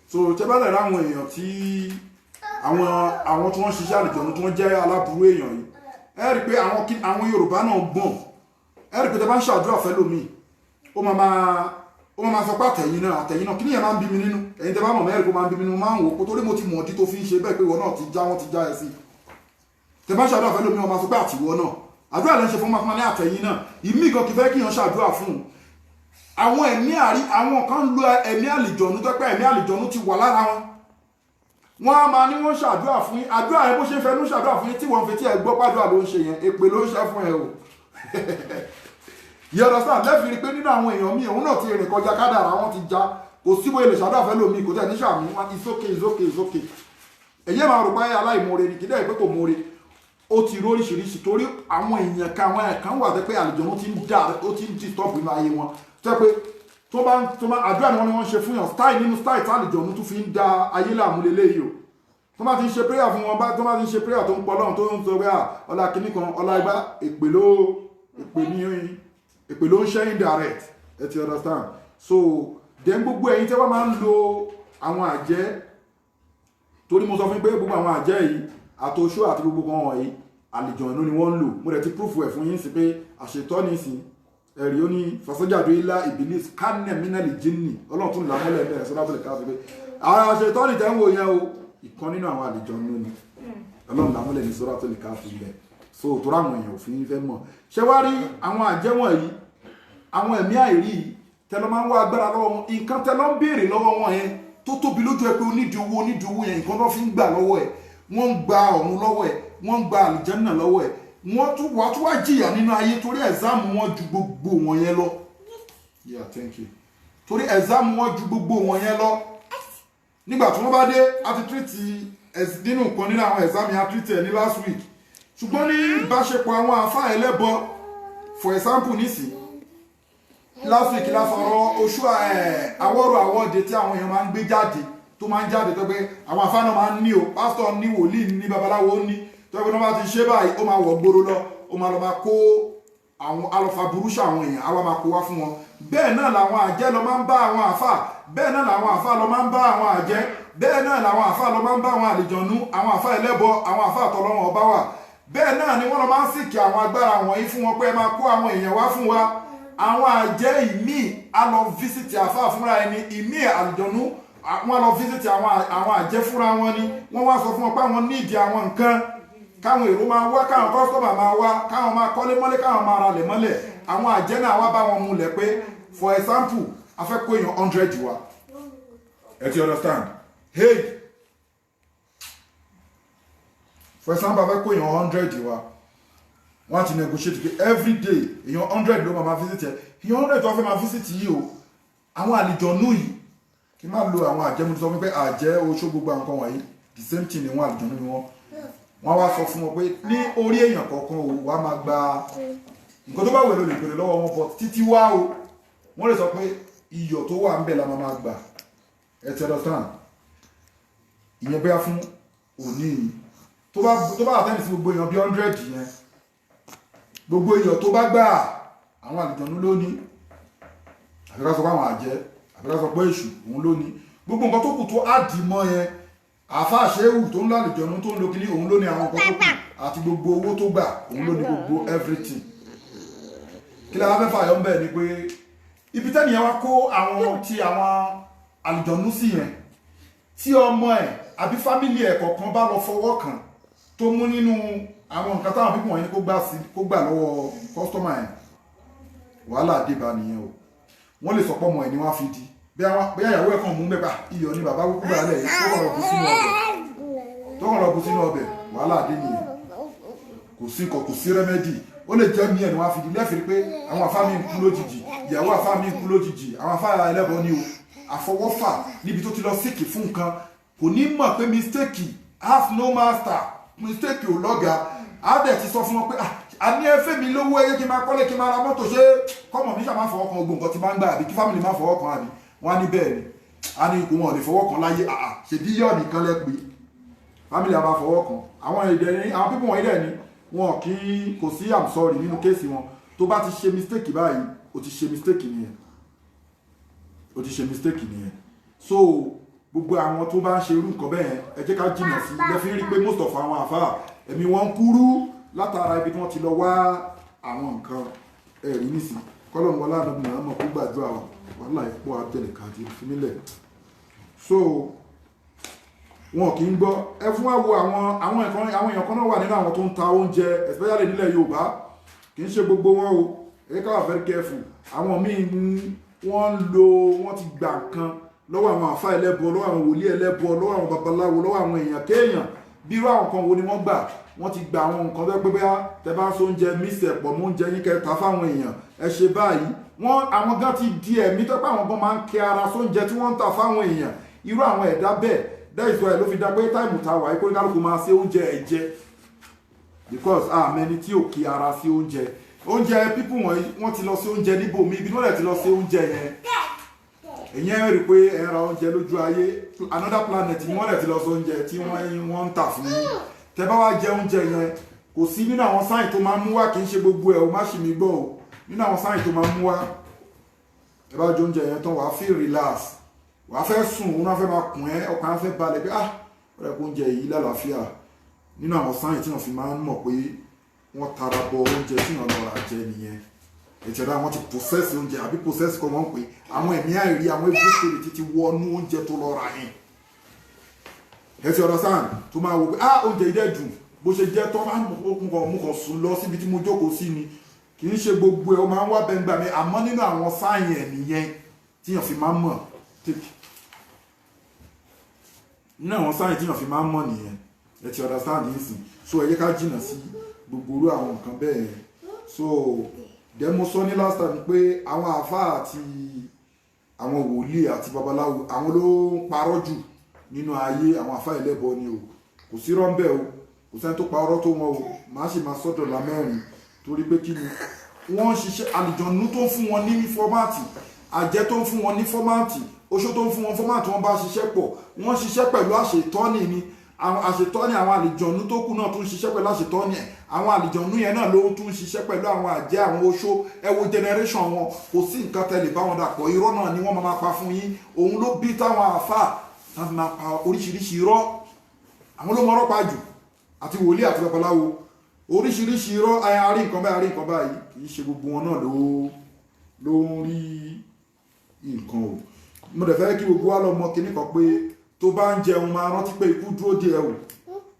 so tẹ́ bá lè ráwọn èèyàn tí àwọn tí wọ́n ṣiṣẹ́ àlùjọ̀nù, tí wọ́n jẹ́ aláburú èèyàn yìí, ẹ rí i pé àwọn Yorùbá náà gbọ̀n. Ẹ rí i pé tẹ́ bá ń ṣàdúrà fẹ́ lómi, ó máa sọ pé àtẹ̀yìn náà, àtẹ̀yìn náà. Kí nìyẹn máa ń bí mi nínú? Ẹ̀yin tẹ́ bá mọ̀ mẹ́rin kó máa ń bí mi nínú, máa ń wò ó torí mo ti mọ̀ ọdí tó fi ń ṣe bẹ́ẹ̀, pé ìwọ náà ti já, wọ́n ti já ẹ sí. Tẹ́ bá ń ṣàdúrà fẹ́ lómi, ó máa sọ pé àtìwọ náà. Àdúrà lẹ́ ń ṣe fún máa fún ní àtẹ̀yìn náà. Ìmí kan kì í fẹ́ kí èèyàn ṣàdúrà fún un. Àwọn ẹ̀mí àrí, àwọn kan ń lo ẹ̀mí àlìjọ̀nú, tó pé ẹ̀mí àlìjọ̀nú ti wà lára wọn. Wọ́n á máa ní wọ́n ṣàdúrà fún yín. Àdúrà yẹn, bó ṣe ń fẹnu ṣàdúrà fún yín tí wọ́n fi tí ẹ gbọ́ pàdúrà ló ń ṣe yẹn, èpè ló ń ṣe fún ẹ o. You understand? Lẹ́fì rí pé nínú àwọn èèyàn míì, òun náà ti rìn kọjá kádàrá, wọn ti já. Kò sí bóyá lè ṣàdúrà fẹ́ lómi, kò tẹ̀ ní sàmì wọn. It's okay, it's okay, it's okay. Èyí máa rò pé aláìmoore ni, kì í dẹ́ pé kò moore. Ó ti rí oríṣiríṣi, torí àwọn èèyàn kan, àwọn ẹ̀kan wà tẹ́ pé àlùjọ̀nnú ti ń dà, ó ti ń disturb inú ayé wọn, tẹ́ pé tó bá àdúrà ni wọ́n ní wọ́n ṣe fún yàn. Style nínú style tí àlùjọ̀nnú tún fi ń da ayé láàmú leléyìí o. Tó bá ti ń ṣe prayer fún wọn, bá tó bá ti ń ṣe prayer tó ń pọ̀ lọ́run, tó ń sọ pé ọlá kìíní kan, ọlá igbá, èpè ló èpè ní èpè ló ń ṣe indirect. Ẹ ti understand? So then, gbogbo ẹ̀yin tẹ́ wá máa ń lo àwọn àjẹ́, torí mo sọ fún yín pé gbogbo àwọn àjẹ́ yìí, àtòṣó àti gbogbo kan wọ̀nyí, àlìjọ̀nú ni wọ́n ń lò. Mo rẹ̀ ti proof ẹ̀ fún yín sí pé àṣetọ́ ní sí ẹ̀rí. Ó ní fasajadu illa Iblis kana minal jinni. Ọlọ́run tún làmọ́lẹ̀ bẹ̀rẹ̀ sọ́dọ̀ tó lè ká sí pé àwọn àṣetọ́ ní tẹ́ ń wò yẹn o, ìkan nínú àwọn àlìjọ̀nú ni. Ọlọ́run làmọ́lẹ̀ ní sọ́dọ̀ tó lè ká fi bẹ̀. So tó ráwọn èèyàn òfin fẹ́ mọ̀ ṣé wá rí àwọn àjẹ́ wọ̀nyí, àwọn ẹ̀mí àìrí yìí, tẹ́lọ máa ń wá agbára lọ́wọ́ wọn, nǹkan tẹ́lọ ń béèrè lọ́wọ́ wọn yẹn tó tóbi lójú ẹ pé onídìí owó, onídìí owó yẹn, nǹkan tó fi ń gbà lọ́wọ́ ẹ, wọ́n ń gba ọ̀run lọ́wọ́ ẹ, wọ́n ń gba àlìjẹ́nà lọ́wọ́ ẹ. Wọ́n tún wá jìyà nínú ayé, torí exam wọn ju gbogbo wọn yẹn lọ. Yeah, thank you. Torí exam wọn ju gbogbo wọn yẹn lọ. Nígbà tí wọ́n bá dé, a ti treat nínú nǹkan nínú àwọn exam yẹn, a treat ẹ̀ ní last week. Ṣùgbọ́n ní ìbáṣepọ̀ àwọn àfáà ẹlẹ́bọ, for example, nísìn last week la sọ̀rọ̀ oṣù àwọ̀rọ̀ àwọ̀de tí àwọn èèyàn máa ń gbé jáde, tó máa ń jáde, tó pé àwọn àfáà náà máa ń ní o, pásítọ̀ ní, wòlíì ní, babaláwo ní, tó pé wọ́n bá ti ṣe báyìí, ó máa wọ̀ gbòòrò lọ, ó máa lọ máa kó àwọn alọ́fà burúkú àwọn èèyàn, àwa máa kó wá fún wọn. Bẹ́ẹ̀ náà làwọn àjẹ́ lọ máa ń bá àwọn àfáà, bẹ́ẹ̀ náà làwọn àfáà lọ máa ń bá àwọn àjẹ́, bẹ́ẹ̀ náà làwọn àfáà lọ máa ń bá àwọn àlìjọ̀nú, àwọn àfáà ẹlẹ́bọ, àwọn àfáà tọlọ́wọ́n ọba wà. Bẹ́ẹ̀ náà ni wọ́n lọ máa ń sìkì àwọn agbára wọ̀nyí fún wọn pé ẹ máa kó àwọn èèyàn wá fún wa. Àwọn àjẹ́ ìmíì á lọ visit àfáà fúnra ẹni, ìmíì àlìjọ̀nú wọ́n lọ visit àwọn àjẹ́ fúnra wọn ni. Wọ́n wá sọ fún wọn pé àwọn nídìí àwọn nǹkan, káwọn èrò máa wá, káwọn customer máa wá, káwọn máa kọ́lé mọ́lé, káwọn máa ralẹ̀ mọ́lẹ̀. Àwọn àjẹ́ náà wá bá wọn múlẹ̀ pé, for example, a fẹ́ kó èèyàn 100 wá. Ẹ ti understand? Hey, for example, a fẹ́ kó èèyàn 100 wá. Wọ́n ti negotiate pé every day, èèyàn 100 ló máa visit ẹ. Èèyàn 100 tó fẹ́ máa visit yìí o, àwọn àlìjọ̀nú yìí, kí n má lo àwọn àjẹ́, mo ti sọ fún pé àjẹ́, oṣó, gbogbo àwọn nǹkan wọ̀nyí, the same thing ni wọ́n, àlìjọ̀nú ni wọ́n. Wọ́n wá sọ fún wọn pé ní orí èèyàn kọ̀ọ̀kan o, wàá máa gba nǹkan tó bá wẹ̀ ló lè béèrè lọ́wọ́ wọn, but títí wá o, wọ́n lè sọ pé iyọ̀ tó wà ń bẹ̀ la máa gbà. Ẹ ti understand? Ìyẹn bóyá fún òní yìí, tó bá attend sí gbogbo èèyàn bí 100 yẹn, gbogbo iyọ̀ tó bá gbà, àwọn àlùjọ̀nú ló ní, àbí ká sọ pé àwọn àjẹ́, àbí ká sọ pé èṣù, òun ló ní. Gbogbo nǹkan tó kù tó á dì mọ́ yẹn, àáfàá ṣéwù tó ń lọ àlùjọ̀nú, tó ń lo kíní, òun ló ní àwọn nǹkan tó kù àti gbogbo owó tó gbà, òun ló ní gbogbo everything. Kí la fẹ́ fàyọ̀ ń bẹ̀ ni pé ibi tẹ́nìyẹn wá kó àwọn tí àwọn àlùjọ̀nú sí yẹn, tí ọmọ ẹ̀ àbí family ẹ̀ kọ̀ọ̀kan bá lọ fọwọ́ kàn, tó mú nínú àwọn nǹkan táwọn pípọ̀ wọ̀nyí kó gbà sí, kó gbà lọ́wọ́ customer ẹ̀, wàhálà dé bá nìyẹn o. Wọ́n lè sọ pé ọmọ ẹ̀ ni wọ́n á fi di bí ìyàwó ẹ̀ kàn mú mẹ́ta iyọ̀ ni bàbá kúkú gbà lẹ̀ yìí, tó kàn lọ bù sínú ọbẹ̀, tó kàn lọ bù sínú ọbẹ̀, wàhálà dé nìyẹn. Kò sí nǹkan, kò sí remedy. Ó lè jẹ́ mí ẹ̀ ni wọ́n á fi di lẹ́fìrí pé àwọn àfáà mi ń kú lójijì, ìyàwó àfáà mi ń kú lójijì, àwọn àfáà ẹlẹ́bọ ni o. Àfọwọ́fà níbi tó ti lọ seek fún nǹkan, kò ní mọ̀ pé mistake have no master, mistake ò lọ́gàá. Á dẹ̀ ti sọ fún wọn pé, "Ah, a ní ẹ fẹ́ mi lówó ẹyẹ, kí n máa kọ́lé, kí n máa ra mọ́tò, ṣé kọ́mọ̀ mi ṣàmá fọwọ́ kan gbogbo nǹkan tí máa ń gbà, àbí kí family máa fọwọ́ kan?" Àbí wọ́n á ní bẹ́ẹ̀ ni, á ní kó wọn ò lè fọwọ́ kan láyé. Àà, ṣèbí yọ̀ nìkan lẹ́ pé family a máa fọwọ́ kan. Àwọn èdè ní àwọn pípọ̀ wọ̀nyí dẹ̀ ni wọn kì í, kò sí "I'm sorry" nínú case wọn. Tó bá ti ṣe mistake báyìí, o ti ṣe mistake nìyẹn, o ti ṣe mistake nìyẹn. So gbogbo àwọn tó bá ń ṣe irú nǹkan bẹ́ẹ̀, ẹ jẹ́ ká jìnnà sí. Lẹ́fí rí pé most of àwọn àfáà, ẹ̀mí wọn ń kúrú látara ibi tí wọ́n ti lọ wá àwọn nǹkan ẹ̀rí nísìn. Kọ́lọ̀ wọn lánàá bí màá mọ̀ kó gbàdúrà wa. Wàhálà ìpò abẹ́lẹ̀ fúnilẹ̀. So wọn kì í gbọ́. Ẹ fún wa wo àwọn ẹ̀kan, àwọn èèyàn kan náà wà nínú àwọn tó ń ta oúnjẹ, especially nílẹ̀ Yorùbá. Kì í ṣe gbogbo wọn o, ẹ ká wà very careful. Àwọn míì, wọ́n ń lo, wọ́n ti gbà nǹkan lọ́wọ́ àwọn àfa ẹlẹ́bọ, lọ́wọ́ àwọn wòlíì ẹlẹ́bọ, lọ́wọ́ àwọn babaláwo, lọ́wọ́ àwọn èèyàn kéèyàn. Bí irú àwọn kan wo ni wọ́n gbà? Wọ́n ti gba àwọn nǹkan tó pé bóyá tẹ bá ń so oúnjẹ mísì ẹ̀pọ̀ mọ́ oúnjẹ yín kẹta fáwọn èèyàn, ẹ ṣe báyìí. Wọ́n àwọn gan ti di ẹ̀mí tó pé àwọn gan máa ń kẹ ara sóúnjẹ tí wọ́n ń tà fáwọn èèyàn. Irú àwọn ẹ̀dá bẹ́ẹ̀, that is why ló fi dá pé time ta wà kó kálukú máa ṣe oúnjẹ ẹ̀ jẹ, because àmẹ́ni tí ò kí ara sí oúnjẹ. Oúnjẹ pípù wọ̀nyí, wọ́n ti lọ sí oúnjẹ níbòmí, ibi tí wọ́n dẹ̀ ti lọ sí oúnjẹ yẹn, ìyẹn rí pé ẹ ra oúnjẹ lójú ayé, another planet ni wọ́n dẹ̀ ti lọ sí oúnjẹ tí wọ́n ń tà fún yín. Tẹ bá wá jẹ oúnjẹ yẹn, kò sí nínú àwọn sign tó máa ń mú wá, kì í ṣe gbogbo ẹ̀ o, má ṣì mí gbọ́ o. Nínú àwọn sign tó máa ń mú wá, ẹ bá jẹ oúnjẹ yẹn tán, wàá feel relax, wàá fẹ́ sùn, òun náà fẹ́ máa kùn ẹ́, ọkàn á fẹ́ balẹ̀ pé ah, ó rẹ̀ kó oúnjẹ yìí lálàáfíà. Nínú àwọn sign tí wọ́n fi máa ń mọ̀ pé wọ́n tara bọ oúnjẹ tí wọ́n lọ rà jẹ nìyẹn. Ìtẹ̀dá wọn ti process oúnjẹ, àbí process kọ́ wọ́n ń pè àwọn ẹ̀mí àìrí, àwọn evil spirit ti wọnú oúnjẹ tó lọ rà yẹn. Ẹ ti understand? Tó máa wò pé ah, oúnjẹ yìí dẹ̀ dùn, bó ṣe jẹ́ tó máa ń mú kàn sùn lọ síbi tí mo jókòó sí ni. Kì í ṣe gbogbo ẹ̀, ó máa ń wá bẹ́ngbà mi, àmọ́ nínú àwọn sign ẹ̀ nìyẹn tíyàn fi máa ń mọ̀. Take nínú àwọn sign tíyàn fi máa ń mọ̀ nìyẹn. Ẹ ti understand yìí sìn? So ẹ jẹ́ ká jìnnà sí gbogbo irú àwọn nǹkan bẹ́ẹ̀ yẹn. So then mo sọ ní last time pé àwọn àáfàá àti àwọn wòlíì àti babaláwo, àwọn ló ń parọ́ jù nínú ayé. Àwọn àáfàá ẹlẹ́bọ ni o, kò sí rọ́ńbẹ́ o, kò sẹ́ni tó pa ọ̀rọ̀ tó wọn o. Màá sì máa sọ́dọ̀ la mẹ́rin, torí pé kí ni wọ́n ń ṣiṣẹ́? Àlùjọ̀nú tó ń fún wọn ní format, àjẹ́ tó ń fún wọn ní format, oṣó tó ń fún wọn format, wọ́n bá ṣiṣẹ́ pọ̀. Wọ́n ṣiṣẹ́ pẹ̀lú àṣetọ́ni ni, àwọn àṣetọ́ni, àwọn àlùjọ̀nú tó kù náà tún ṣiṣẹ́ pẹ̀lú àṣetọ́ni ẹ̀. Àwọn àlùjọ̀nú yẹn náà ló tún ṣiṣẹ́ pẹ̀lú àwọn àjẹ́, àwọn oṣó. Ẹ wo generation wọn, kò sí nǹkan tẹ́lẹ̀ bá wọn dàpọ̀, irọ́ náà ni wọ́n máa pa fún yín. Òun ló bí táwọn àáfàá táwọn fi máa pa oríṣiríṣi irọ́. Àwọn ló mọ̀ọ́rọ́ pa jù, àti wòlíì àti babaláwo, oríṣiríṣi irọ́. Àárín nǹkan báyìí, àárín nǹkan báyìí, kì í ṣe gbogbo wọn náà ló ń rí nǹkan o. Mo dẹ̀ fẹ́ kí gbogbo wa lọ mọ kinní kan pé tó bá ń jẹun, máa rántí pé ikú dúró dè ẹ́ o.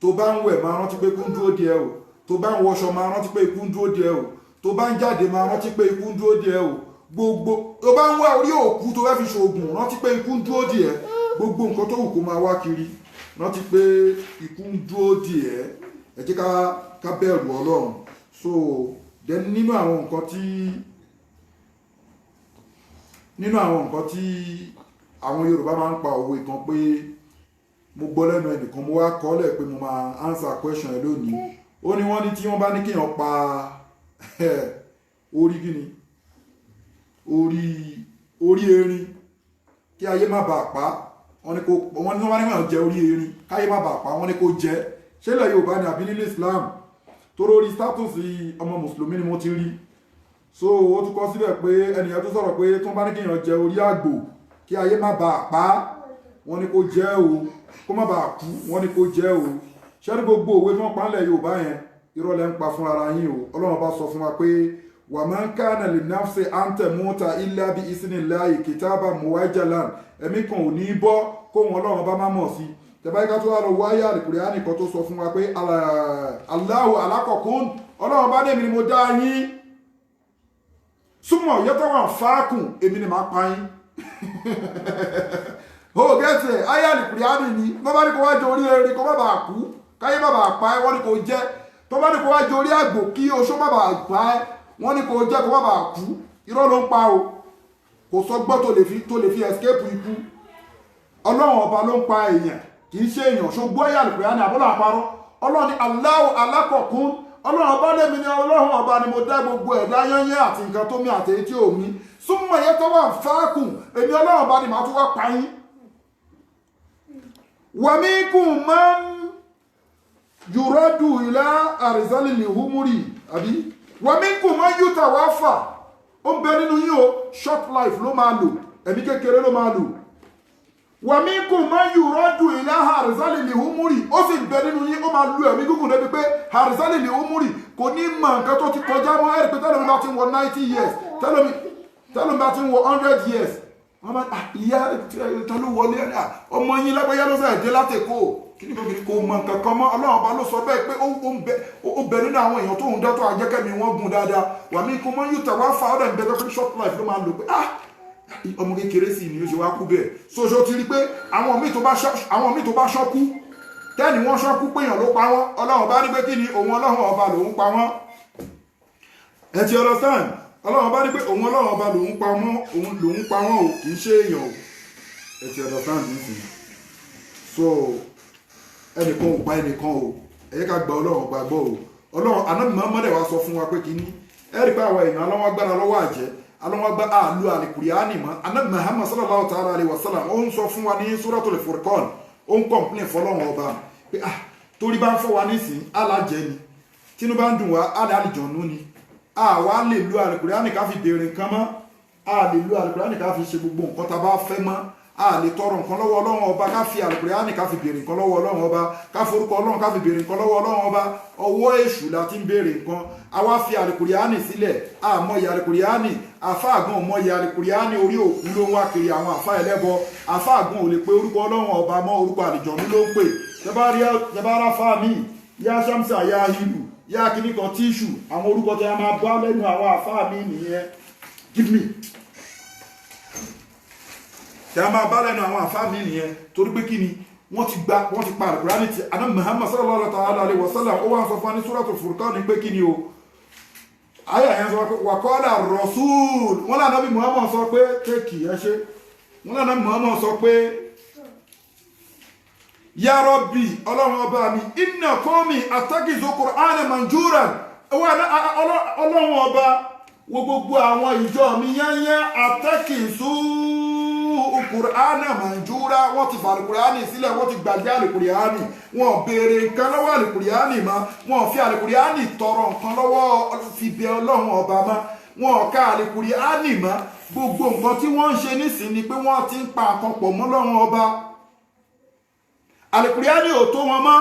Tó bá ń wẹ̀, máa rántí pé ikú ń dúró dè ẹ́ o. Tó bá ń wọṣọ, máa rántí pé ikú ń dúró dè ẹ́ o. Tó bá ń jáde, máa rántí pé ikú ń dúró dè ẹ́ o. Gbogbo tó bá ń wá orí òkú tó fẹ́ fi ṣoògùn, rántí pé ikú ń dúró dè ẹ́. Gbogbo nǹkan tó wù kó máa wá kiri, rántí pé ikú ń dúró dè ẹ́. Ẹ jẹ́ ká bẹ̀rù Ọlọ́run. So then nínú àwọn nǹkan tí àwọn Yorùbá máa ń pa òwe kan pé mo gbọ́ lẹ́nu ẹnìkan, mo wá kọ́lẹ̀ pé mo máa answer question ẹ lónìí. Ó ní wọ́n ní tí wọ́n bá ní kéèyàn pa orí kíni, orí erin kí ayé má bàa pa, wọ́n ní kó wọ́n ní wọ́n bá ní kéèyàn jẹ orí erin káyé má bàa pa, wọ́n ní kó jẹ. Ṣé ilẹ̀ Yorùbá ni àbí nínú Islam? Torí orí status ọmọ mùsùlùmí ni mo ti rí. So ó tún kọ síbẹ̀ pé ẹnìyàn tó sọ̀rọ̀ pé tí wọ́n bá ní kéèyàn jẹ orí àgbò kí ayé má bàa pa, wọ́n ní kó jẹ o, kó má bàa kú, wọ́n ní kó jẹ o. Ṣé ní gbogbo òwe tí wọ́n pa ńlẹ̀ Yorùbá yẹn, irọ́ lẹ́ ń pa fún ara yín o. Ọlọ́run bá sọ fún wa pé wa ma kana li nafsi an tamuta illa bi iznillahi kitaban muajjalan. Ẹ̀mí kan ò ní bọ́ kó wọn Ọlọ́run bá má mọ̀ sí. Tẹ̀báyé ká tó wá lọ wáyé àlùkùránì nìkan tó sọ fún wa pé Allahu alákọ̀ọ́kún, Ọlọ́run bá ní èmi ni mo dá yín, súnmọ̀ yẹ́tọ̀ wà fáàkùn, èmi ni màá pa yín. Ó gẹ́tì ayé àlùkùránì ni. Wọ́n bá ní kó wá jẹ orí erin kó má bàa kú, káyé má bàa pa ẹ́, wọ́n ní kó jẹ́. Tó bá ní kó wá jẹ orí àgbò kí oṣó má bàa pa ẹ́, wọ́n ní kó jẹ́ kó má bàa kú. Irọ́ ló ń pa o. Kò sọgbọ́n tó lè fi escape ikú. Ọlọ́run ọba ló ń pa èèyàn, kì í ṣe èèyàn. Ṣùgbọ́n ayé àlùkùránì àbọ́là àparọ́. Ọlọ́run ní Allahu alákọ̀ọ́kún, Ọlọ́run ọba lèmi ni Ọlọ́run ọba ni mo dá gbogbo ẹ̀dá yányán àti nǹkan tó mí àti èyí tí ò mí. Súnmọ́ ẹ̀yẹ tó wà fáàkùn, èmi Ọlọ́run ọba ni màá tún wá pa yín. Wa minkum man yuraddu ila arzalil umuri, àbí wa minkum man yutawaffa. Ó ń bẹ nínú yín o, short life ló máa lò, ẹ̀mí kékeré ló máa lò. Wa minkum man yuraddu ila arzalil umuri, ó sì bẹ nínú yín, ó máa lu ẹ̀mí gígùn débi pé arzalil umuri, kò ní mọ nǹkan tó ti kọjá mọ́. Ẹ̀rí pé tẹ́lómi bá ti ń wọ 90 years, tẹ́lómi bá ti ń wọ 100 years, wọ́n bá ìyá ta ló wọlé? Ọmọ yín lágbáyá ló sẹ̀ dé látẹ̀kọ́. Kí ni kò mọ nǹkan kan mọ́. Ọlọ́run ọba ló sọ bẹ́ẹ̀ pé ó bẹ nínú àwọn èèyàn tó ń dá tó àjẹkẹ́mi wọ́n gùn dáadáa. Wa minkum man yutawaffa, ọ̀dẹ̀ ń bẹ tó pé short life ló máa lò, pé ah, ọmọ kékeré sì ni ó ṣe wá kú bẹ́ẹ̀. So ṣo ti rí pé àwọn míì tó bá ṣọ́kú Tẹ́ni wọ́n ṣọ́kú péyàn ló pa wọ́n. Ọlọ́run bá ní pé kí ni, òun Ọlọ́run ọba lòun pa wọ́n. Ẹ ti understand? Ọlọ́run bá ní pé òun Ọlọ́run ọba lòun pa wọ́n, òun lòun pa wọ́n o, kì í ṣe èèyàn o. Ẹ ti understand nísìnyí? So ẹnìkan ò pa ẹnìkan o. Ẹ yẹ ká gba Ọlọ́run ọba gbọ́ o. Ọlọ́run Ànábì Muhammad wá sọ fún wa pé kí ni, ẹ rí pé àwọn èèyàn aláwọ̀ agbára lọ́wọ́ àjẹ́, aláwọ̀ agbára àlù àlìkùrìánì mọ́. Ànábì Muhammad sallallahu ta'ala alayhi wa sallam, ó ń sọ fún wa ní Suratul Furqan, ó ń complain fọlọ́run ọba pé ah, torí bá ń fọ́ wa nísìn, alájẹ ni, tínú bá ń dùn wá, alàlìjọ̀nú ni. Àwa lè lo àlìkùrìánì ká fi béèrè nǹkan mọ́, a lè lo àlìkùrìánì ká fi ṣe gbogbo nǹkan tá a bá fẹ́ mọ́, a lè tọrọ nǹkan lọ́wọ́ Ọlọ́run ọba, ká fi àlùkùránì ká fi béèrè nǹkan lọ́wọ́ Ọlọ́run ọba, ká forúkọ Ọlọ́run ká fi béèrè nǹkan lọ́wọ́ Ọlọ́run ọba. Ọwọ́ èṣù la ti ń béèrè nǹkan. A wá fi àlùkùránì sílẹ̀, àmọ́ ìyá àlùkùránì. Àfáàgàn ò mọ ìyá àlùkùránì, orí òkú ló ń wá kiri. Àwọn àfá ẹlẹ́bọ, àfáàgàn ò lè pe orúkọ Ọlọ́run ọba mọ́, orúkọ àlìjọ̀nú ló ń pè. Tẹ́bára fáàmì yá Ṣámsà, yá Hìlù, yá kíníkan tíṣù, àwọn orúkọ tí a máa bá lẹ́nu àwọn àfáà mi nìyẹn. Give me tí a máa bá lẹ́nu àwọn àfáà mi nìyẹn. Torí pé kí ni, wọ́n ti gba, wọ́n ti pa àlùkùránì tí Ànábì Muhammad sallallahu ta'ala alaihi wa sallam, ó wá ń sọ fún wa ní Suratul Furqan ní pé kí ni o, ayé àyàn sọ pé wàkọ́lá rasul, wọ́n lànà bí Muhammad sọ pé kéèkì ẹ ṣe, wọ́n lànà bí Muhammad sọ pé ya Rabbi, Ọlọ́run ọba mi, inna qawmi attakhidhu Qur'ana manjuran. Ọlọ́run ọba, wo gbogbo àwọn ìjọ mi yányá, attakhidhu Qur'ana manjura, wọ́n ti fa àlùkùránì sílẹ̀, wọ́n ti gbàgbé àlùkùránì, wọ́n béèrè nǹkan lọ́wọ́ àlùkùránì mọ́, wọ́n fi àlùkùránì tọrọ nǹkan lọ́wọ́ fi bẹ Ọlọ́run ọba mọ́, wọ́n ka àlùkùránì mọ́. Gbogbo nǹkan tí wọ́n ń ṣe nísìnyí ni pé wọ́n ti ń pa nǹkan pọ̀ mọ́ Ọlọ́run ọba. Àlùkùránì ò tó wọn mọ́.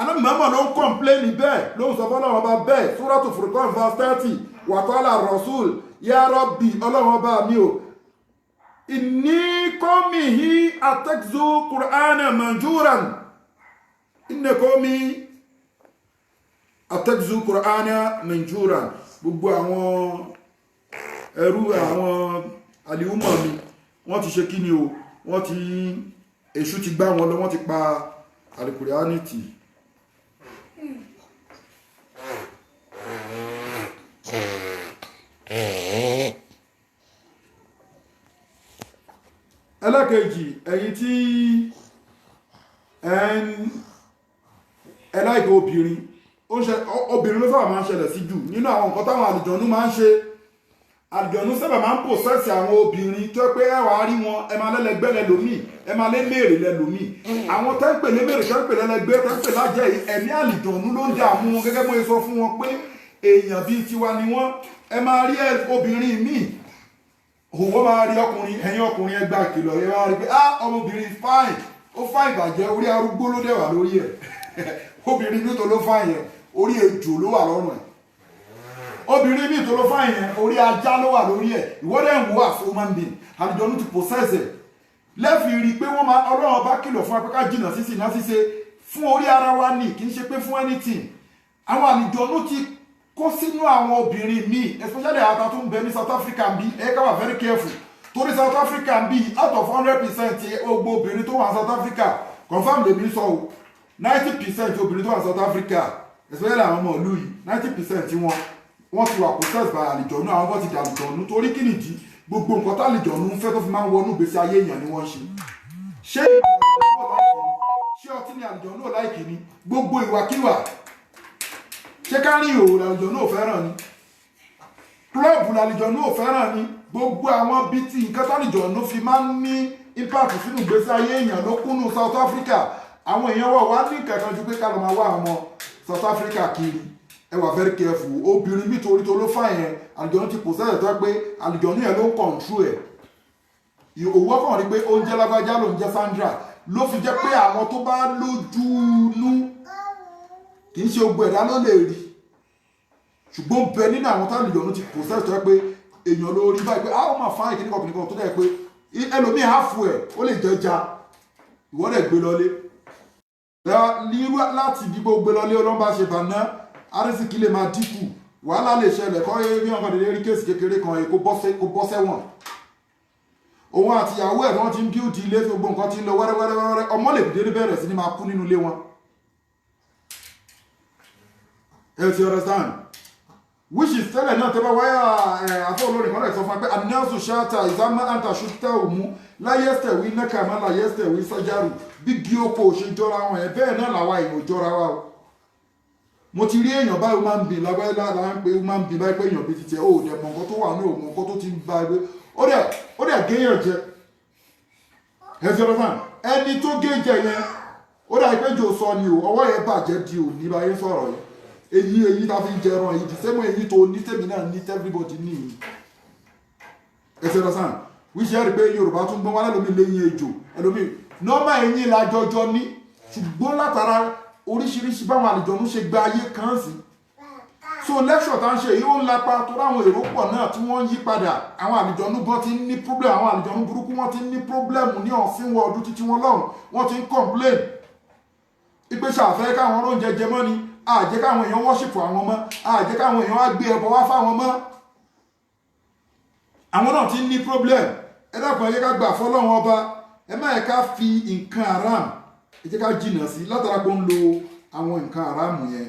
Ànábì Muhammad ló ń complain bẹ́ẹ̀, ló ń sọ fọ́lọ́run ọba bẹ́ẹ̀. Suratu Furqan verse 30, wàkọ́lá rasul ya Rabbi, Ọlọ́run ọba mi o, inni qawmihi attakhidhu Qur'ana manjuran, inni qawmi attakhidhu Qur'ana manjuran. Gbogbo àwọn ẹrú, àwọn àlìhùmọ̀ mi, wọ́n ti ṣe kí ni o, wọ́n ti, èṣù ti gbá wọn lọ, wọ́n ti pa àlùkùránì tì. Ẹlẹ́kejì, ẹ̀yin tí ẹ láìpẹ́ obìnrin, obìnrin ló sábà máa ń ṣẹlẹ̀ sí jù nínú àwọn nǹkan táwọn àlùjọ̀nú máa ń ṣe. Àlùjọ̀nú sábà máa ń possess àwọn obìnrin tó pé ẹ wàá rí wọn, ẹ máa lẹ́lẹ́gbẹ́ lẹ́lòmíì, ẹ máa lé mèrè lẹ́lòmíì. Àwọn tẹ́ ń pè lémèrè, tẹ́ ń pè lẹ́lẹ́gbẹ́, tẹ́ ń pè lájẹ́ yìí, ẹ̀mí àlùjọ̀nú ló ń dààmú wọn. Gẹ́gẹ́ bó ṣe sọ fún wọn pé èèyàn bíi tiwa ni wọ́n. Ẹ máa rí obìnrin míì, òwò máa rí ọkùnrin. Ẹ̀yin ọkùnrin, ẹgbà kìlọ̀. Ẹ máa rí pé ah, ọmọbìnrin fine, ó fine bàjẹ́, orí arúgbó ló dẹ̀ wà lórí ẹ̀. Obìnrin mi tó ló fine yẹn, orí ejò ló wà lọ́rùn ẹ̀. Obìnrin mi tó ló fine yẹn, orí ajá ló wà lórí ẹ̀. Ìwọ́dẹ̀ ń wo as human being, àlùjọ̀nú ti possess ẹ̀. Lẹ́fì rí i pé wọ́n máa, Ọlọ́run bá kìlọ̀ fún wa pé ká jìnnà sí ṣìnà ṣíṣe fún orí ara wa ní, kì í ṣe pé fún anything. Àwọn àlùjọ̀nú ti kó sínú àwọn obìnrin míì, especially àwọn tó ń bẹ ní South Africa bí. Ẹ ká wà very careful, torí South Africa bí, out of 100% gbogbo obìnrin tó wà ní South Africa, confam lèmi sọ o, 90% obìnrin tó wà ní South Africa, especially àwọn ọmọ ìlú yìí, 90% wọn, wọ́n ti wà possessed by àlìjọ̀nú. Àwọn bọ́ ti di àlìjọ̀nú. Torí kí nìdí? Gbogbo nǹkan tá àlìjọ̀nú ń fẹ́ tó fi máa ń wọnú ìgbésí ayé èèyàn ni wọ́n ń ṣe. Ṣé ṣé ọtí ni àlìjọ̀nú ò like ni? Gbogbo ìwàkiwà, ṣé ká rí ìhòòhò làlìjọ̀nú ò fẹ́ràn ni? Club làlìjọ̀nú ò fẹ́ràn ni? Gbogbo àwọn bíi ti nǹkan tálìjọ̀nú fi máa ń ní impact sínú ìgbésí ayé èèyàn ló kúnnú South Africa. Àwọn èèyàn wà wá ní kankan ju pé ká lọ máa wá àwọn South Africa kiri. Ẹ wà very careful. Obìnrin nítorí tó ló fà yẹn, àlùjọ̀nú ti possess ẹ̀, tó pé àlùjọ̀nú yẹn ló ń control ẹ̀. Òwò kàn rí pé oúnjẹ lágbájá ló ń jẹ́ Sandra, ló fi jẹ́ pé àwọn tó bá lójú inú, kì í ṣe ogun ẹ̀dá ló lè rí, ṣùgbọ́n bẹ nínú àwọn tó àlùjọ̀nú ti possess, tó pé èèyàn ló rí báyìí pé a ó máa fáyìn kíníkan kíníkan, tó dẹ̀ pé ẹlòmíì háfu ẹ̀, ó lè jẹja, ìwọ dẹ̀ gbé lọlé láti bí gbogbo lọlé ọlọ́mbà ṣe bàná, arísìkí lè máa dínkù, wàhálà lè ṣẹlẹ̀, kọ́ bí wọn kàn lè rí case kékeré kan, kó bọ́ sẹ́wọ̀n. Òun àti ìyàwó ẹ̀ wọ́n ti ń bíúdi ilé, tí gbogbo nǹkan ti ń lọ wẹ́rẹ́wẹ́rẹ́wẹ́rẹ́, ọmọ lè dédé bẹ̀rẹ̀ sí ni máa kú nínú ilé wọn. Ẹ ti understand? Which is tẹ́lẹ̀ náà tẹ́bá wáyà ẹ̀ afọ́ olórin kan rẹ̀ sọ fún wa pé anẹ́sù ṣáàtà ìsámá àǹtà ṣútà òmù láyẹ́sẹ̀wí nẹ́kàmá láyẹ́sẹ̀wí sọ́járù. Bí gí oko ṣe jọra wọn ẹ̀, bẹ́ẹ̀ náà làwa èèyàn jọra wa o. Mo ti rí èèyàn báyìí, ó máa ń bì lábẹ́ lára ń pé ó máa ń bì báyìí pé èèyàn bíi ti tiẹ̀, ó dẹ̀ mọ̀ nǹkan tó wà ní òun, nǹkan tó ti ń ba ẹgbẹ́, ó dẹ̀ géèyàn jẹ. Ẹ ti understand? Ẹni tó gé jẹ yẹn, ó dà pé jò sọ ni o, ọwọ́ yẹn bàjẹ́ di òní báyìí sọ̀rọ̀ yìí. Èyí tá fi ń jẹran èyí, the same èyí tó ní tèmi náà ní, everybody ní yìí. Ẹ ti understand? Wíṣẹ́ rí pé Yorùbá tún gbọ́n wálé lómi lẹ́yìn ejò ẹlòmíì nọ́mbà eyín la jọjọ ní, ṣùgbọ́n látara oríṣiríṣi báwọn àlùjọ̀nú ṣe gba ayé kan sí. So lecture tá ń ṣe yìí, ó ń lapa tó ráwọn èrò pọ̀ náà tí wọ́n ń yí padà. Àwọn àlùjọ̀nú gan ti ń ní problem, àwọn àlùjọ̀nú burúkú, wọ́n ti ń ní problem ní ọ̀sìn wọ ọdún títí wọn lọ́hùn. Wọ́n ti ń complain ipe ṣàfẹ́ káwọn oúnjẹ jẹ mọ́ ni àjẹ́, káwọn èèyàn worship àwọn mọ́, àjẹ́ káwọn èèyàn wá gbé ẹbọ wá fáwọn mọ́. Àwọn náà ti ń ní problem. Ẹ dákun, ẹ jẹ́ ká gbà fọlọ́run Ọba. Ẹ má yẹ ká fi nǹkan haram, ẹ jẹ́ ká jìnà sí látara pé ó ń lo àwọn nǹkan haram yẹn,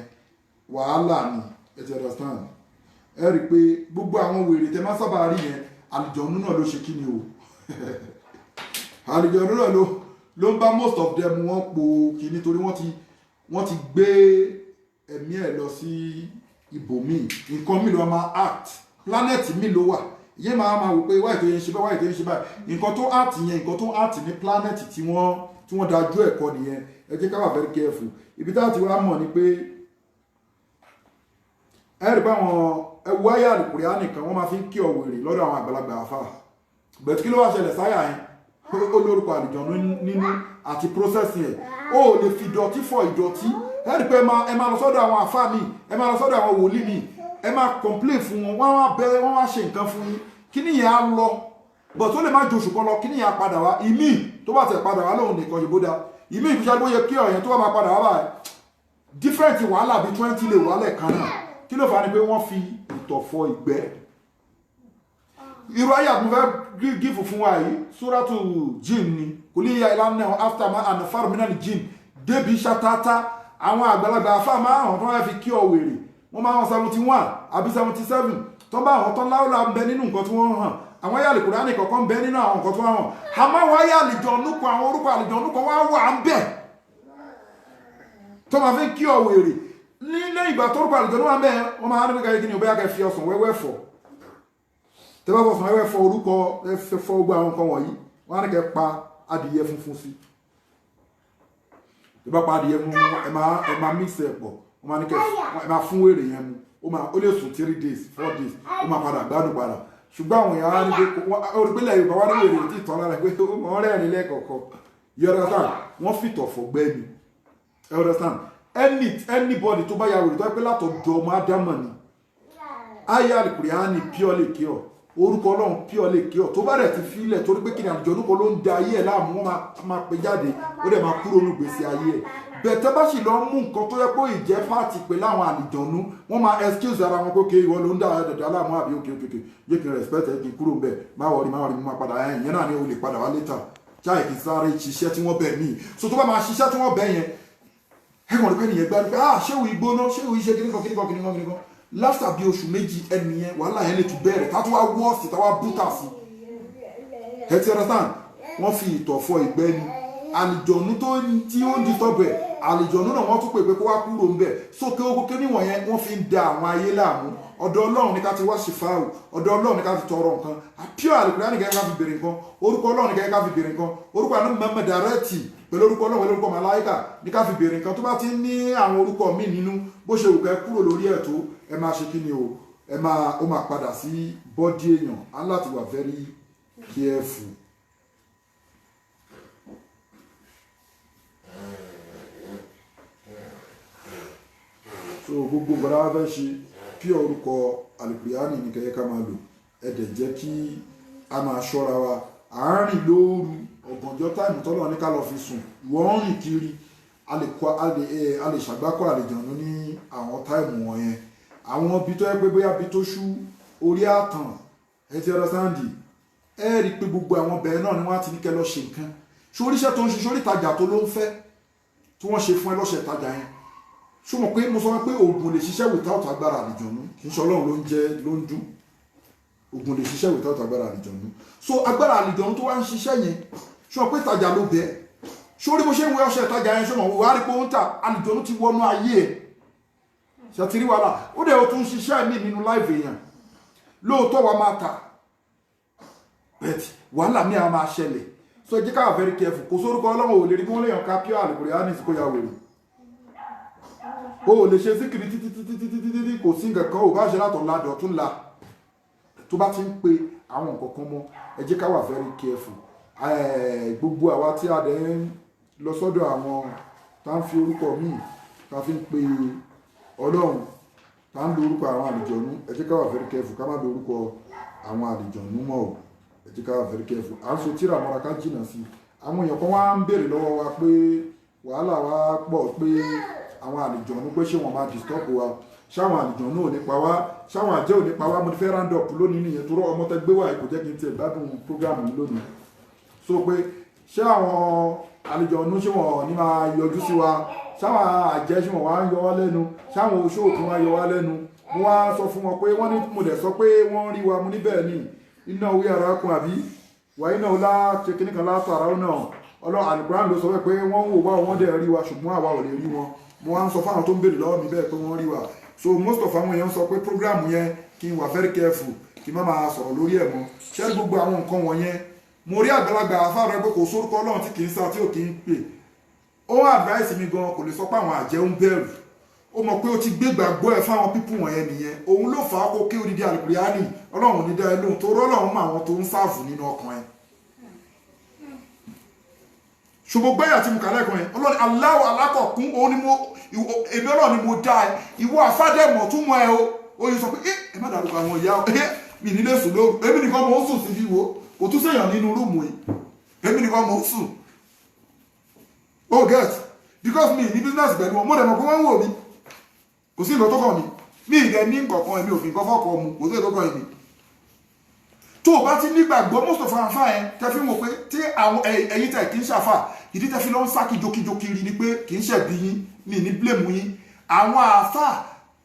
wàhálà ni. Ẹ ti understand? Ẹ rí i pé gbogbo àwọn wèrè tẹ má sábà rí yẹn, àlùjọ̀nú náà ló ṣe kí ni o, àlùjọ̀nú náà ló ń bá most of them. Wọ́n po kí nítorí wọ́n ti gbé ẹ̀mí ẹ̀ lọ sí ibòmíì, nǹkan mi ló máa act, planet mi ló wà. Ìyẹn máa wò pé wáyé tó yẹn ń ṣe báyìí, wáyé tó yẹn ń ṣe báyìí. Nǹkan tó act yẹn, nǹkan tó act ní planet tí wọ́n dájú ẹ̀kọ́ nìyẹn. Ẹ jẹ́ ká wà very careful. Ibi tá a ti wá mọ̀ ni pé ẹ rí pé àwọn ẹwu ayé àlùkùrẹ́ nìkan wọ́n máa fi ń kí ọ̀wèrè lọ́dọ̀ àwọn àgbàlagbà àfà bẹ̀t. Kí ló wá ṣẹlẹ̀ sáyà yẹn? Ó lórúkọ àlùjọ̀nú nínú àti process yẹn, ó lè fi ìdọ̀tí fọ ìdọ̀tí. Ẹ rí pé ẹ máa lọ sọ́dọ̀ àwọn àfà mi, ẹ máa lọ sọ́dọ̀ àwọn wòlíì mi, ẹ máa complain fún wọn, wọ́n wá bẹ, wọ́n wá ṣe nǹkan fún yín, kí nìyẹn á lọ bọ̀ tó lè má ju oṣù kan lọ, kí nìyẹn á padà wá. Ìmíì tó bá tẹ̀ padà wá lóhùn nìkan yìí bó da, ìmíì ìfúnṣẹ́ bóyá kí ọ̀yẹn tó bá máa padà wá báyìí, different wàhálà bíi 20 lè wàhálẹ̀ kan náà. Kí ló fà á? Ni pé wọ́n fi ìtọ̀ fọ ìgbẹ́. Irú ayé àtúnfẹ́ gífù fún wa yìí, Súrátù Jinn ni kò ní ya ìlànà after ma and farmina ni jinn débi ṣatata. Àwọn àgbàlagbà afá máa hàn tó wọ́n fi kí ọ wèrè, wọ́n máa hàn 71 àbí 77 tó bá àwọn tán láwùlà ń bẹ nínú nǹkan tí wọ́n hàn. Àwọn ayé àlùkùránì kọ̀ọ̀kan ń bẹ nínú àwọn nǹkan tí wọ́n hàn, àmọ́ àwọn ayé àlìjọ̀nù kan, àwọn orúkọ àlìjọ̀nù kan wá wà ń bẹ tó máa fi ń kí ọ wèrè. Nílé ìgbà tó orúkọ àlìjọ̀nù wà ń bẹ, wọ́n máa ń rí kí ni òbẹ́yà kẹ́ fi ọsàn wẹ́wẹ́ fọ̀. Tẹ́ bá fọsàn wẹ́wẹ́ fọ orúkọ, ẹ fẹ́ fọ gbogbo àwọn nǹkan wọ̀nyí, wọ́n á ní kẹ́ pa adìyẹ funfun sí. Tẹ́ bá pa adìyẹ funfun, ẹ máa mix ẹ̀ pọ̀, wọ́n máa ní kẹ́ ẹ máa fún wèrè yẹn mu. Ó lè sùn 3 days, 4 days, ó máa padà gbádùn padà. Ṣùgbọ́n àwọn èèyàn á ní pé orípínlẹ̀ Yorùbá wá ní wèrè tí ìtàn lára pé ó mọ̀ rẹ́rìn lẹ́ẹ̀kọ̀ọ̀kan. You understand? Wọ́n fìtọ̀ fọ̀gbẹ́ ni. You understand? Anybody tó bá ya wèrè, tó yẹ pé látọ̀dọ̀ ọmọ Ádámọ̀ ni, ayé Àlùkùránì purely cure, orúkọ Ọlọ́run purely cure, tó bá rẹ̀ ti filẹ̀, torí pé kí ni, àlùjọ̀nnú kan ló ń da ayé ẹ̀ láàmú, wọ́n máa pe jáde, ó dẹ̀ máa kúrò ní gbèsè ayé ẹ̀. Bẹ̀tẹ́ bá sì lọ mú nǹkan tó yẹ pé ìjẹ́ pàtì pẹ̀lú àwọn àlùjọ̀nnú, wọ́n máa excuse ara wọn pé okay, ìwọ ló ń dá dàda láàmú àbí? Okay, yé kí n respect ẹ, kí n kúrò ń bẹ̀, má worry, má worry, mo máa padà ẹ̀. Ìyẹn náà ni o lè padà wá later, ṣáà kì í sáré ṣiṣẹ́ tí wọ́n bẹ̀ mí. So tó bá máa ṣiṣẹ́ tí wọ́n bẹ̀ yẹn, ẹ kàn rí pé nìyẹn gbádùn pé, ah, ṣé òun ìgbóná, ṣé òun iṣẹ́ kíníkan kíníkan kíníkan kíníkan. Láfíà bí oṣù 2, ẹnìyẹn wàhálà yẹn lè tún bẹ̀rẹ̀, tá tún wá wọ́ọ̀sì, tá wá bútà sí. Ẹ ti understand? Wọ́n fi ìtọ̀ fọ ìgbẹ́ ni. Àlìjọ̀nú tó tí ó ń disturb ẹ̀, àlìjọ̀nú náà wọ́n tún pè pé kó wá kúrò ń bẹ̀ sókè ogun níwọ̀n yẹn. Wọ́n fi ń da àwọn ayé láàmú. Ọ̀dọ̀ Ọlọ́run ní ká ti wá ṣìfáàwù, ọ̀dọ̀ Ọlọ́run ní ká ti tọrọ nǹkan. Pure Àlùkùránì kẹ́kẹ́ ká fi béèrè nǹkan, orúkọ Ọlọ́run ní kẹ́kẹ́ ká fi béèrè nǹkan, orúkọ àná mẹ́mẹ́ dàrẹ́tì pẹ̀lú orúkọ Ọlọ́run, pẹ̀lú orúkọ màláíkà ní ká fi béèrè nǹkan. Tó bá ti ní àwọn orúkọ míì nínú, bó ṣe wù kẹ́ kúrò lórí ẹ̀ tó, ẹ máa ṣe kí ni o, ẹ máa ó máa padà sí body èèyàn. Á láti wà very careful. So gbogbo nǹkan tá a bá fẹ́ ṣe, pure orúkọ Àlùkùránì ní kẹ́kẹ́ ká máa lò. Ẹ dẹ̀ jẹ́ kí a máa ṣọ́ra wa. À ń rìn lóru ọ̀gànjọ́, time tọ́lọ̀ ní ká lọ fi sùn, ìwọ ń rìn kiri, a lè kọ, a lè ṣàgbákò àlejànú ní àwọn time wọ̀nyẹn, àwọn ibi tó yẹ pé bóyá ibi tó ṣú, orí àtàn. Ẹ ti understand? Ẹ rí i pé gbogbo àwọn bẹ̀rẹ̀ náà ni wọ́n á ti ní kẹ́ lọ ṣe nǹkan. Sóríṣẹ́ tó ń ṣe, sórí ìtajà tó ló ń fẹ́ tí wọ́n ṣe fún ẹ lọ́sẹ̀ ìtajà yẹn, ṣó mọ̀ pé mo sọ pé oògùn lè ṣiṣẹ́ without agbára àlìjọ̀nú? Kì í ṣe Ọlọ́run ló ń jẹ́ ló ń dún. Oògùn lè ṣiṣẹ́ without agbára àlìjọ̀nú. So agbára àlìjọ̀nú tó wá ń ṣiṣẹ́ yẹn, ṣó mọ̀ pé ìtajà ló bẹ́ẹ̀? Sórí bó ṣe ń wẹ ọṣẹ ìtajà yẹn, ṣó mọ̀ wàá rí pé ó ń tà? Àlìjọ̀nú ti wọnú ayé ẹ̀, ṣàtìrí wàhálà. Ó dẹ̀ ó tún ṣiṣẹ́ mí nínú life èèyàn. Lóòótọ́ wa máa tà, but wàhálà mi à máa ṣẹlẹ̀. So ẹ jẹ́ ká wà very careful. Kò sórúkọ Ọlọ́run ò lè rí kí wọ́n lè yàn ká pure Àlùkùránì kó ya wèrè. O ò lè ṣe síkìrì títí títí títí títí, kò sí nǹkan kan ò bá ṣe látọ̀ la dọ̀tún la tó bá ti ń pe àwọn nǹkan kan mọ́. Ẹ jẹ́ ká wà very careful. Gbogbo àwa tí a dẹ̀ ń lọ sọ́dọ̀ àwọn tá ń fi orúkọ míì tá fi ń pe Ọlọ́run, tá ń lo orúkọ àwọn àlùjọ̀nú, ẹ jẹ́ ká wà very careful, ká má lo orúkọ àwọn àlùjọ̀nú mọ́ o. Ẹ jẹ́ ká wà very careful. À ń so tíra mọ́ra, ká jìnnà sí i. Àwọn èèyàn kan wá ń béèrè lọ́wọ́ wa pé wàhálà wa pọ̀, pé àwọn àlùjọ̀nú, pé ṣé wọ́n máa disturb wa? Ṣáwọn àlùjọ̀nú ò ní pa wá? Ṣáwọn àjẹ́ ò ní pa wá? Mo ti fẹ́ round up lónìí nìyẹn, tó rọ ọmọ tẹ gbé wá yìí, kò jẹ́ kí n tiẹ̀ gbádùn program yìí lónìí. So pé ṣé àwọn àlùjọ̀nú, ṣé wọ́n ní máa yọjú sí wa? Ṣáwọn àjẹ́, ṣé wọ́n wá ń yọ wá lẹ́nu? Ṣáwọn oṣó òkun wá yọ wá lẹ́nu? Mo wá sọ fún wọn pé wọ́n ní mo dẹ̀ sọ pé wọ́n rí wa. Mo ní bẹ́ẹ̀ ni, iná orí ara kun àbí wàyí náà lá ṣe kíní kan látara náà. Ọlọ́run Àlùkùránì ló sọ pé wọ́n ń wò wá, wọ́n dẹ̀ rí wa, ṣùgbọ́n àwa ò lè rí wọn. Mo wá ń sọ fáwọn tó ń béèrè lọ́wọ́ mi bẹ́ẹ̀ pé wọ́n rí wa. So most of àwọn èèyàn sọ pé program yẹn, kí n wà very careful, kí n má máa sọ̀rọ̀ lórí ẹ̀ mọ́. Ṣé gbogbo àwọn nǹkan wọ̀nyẹn, mo rí àgbàlagbà afáàrẹ pé kò sórúkọ Ọlọ́run tí kì í sá tí ò kì í pè. Ó ń advice mi gan, kò lè sọ pé àwọn àjẹ́ ń bẹ̀rù. Ó mọ̀ pé ó ti gbé gbàgbọ́ ẹ̀ fáwọn people wọ̀nyẹn nìyẹn. Òun ló fà á kó kí odidi Àlùkùránì, Ọlọ́run ní dá ẹ lóhùn, tó rọ́lọ́run mọ àwọn tó ń serve nínú ọkàn ẹ̀. Ṣùgbọ́n gbẹ́yà tí mo kà lẹ́ẹ̀kan yẹn, Ọlọ́run aláwọ̀ alákọ̀ọ́kún, òun ni mo, èmi Ọlọ́run ni mo dá ẹ. Ìwọ àfádẹ́mọ̀ tún mọ ẹ o. Ó yẹ sọ pé ẹ má dárúkọ àwọn ìyá ẹ, mi nílé sùn lóru. Èmi nìkan mò ń sùn síbí wo, kò tún séèyàn nínú room yìí, èmi nìkan mò ń sùn. Oh get, because mi ní business pẹ̀lú wọn. Mo dẹ̀ mọ̀ pé wọ́n ń wò mí. Kò sí nǹkan tó kàn mí. Mi ì dẹ̀ ní nǹkan kan, èmi ò fi nǹkan fọ́kọ̀ mu, kò sí nǹkan tó kàn mí. Tó o bá ti nígbàgbọ́, most of àwọn àfáà yẹn tẹ́ fi ń wò pé tí àwọn ẹ̀yin tẹ̀ kì í ṣàfà, ìdí tẹ́ fi lọ ń sá kíjokíjo kiri ni pé kì í ṣẹ̀bi yín, mi ní blame yín. Àwọn àfáà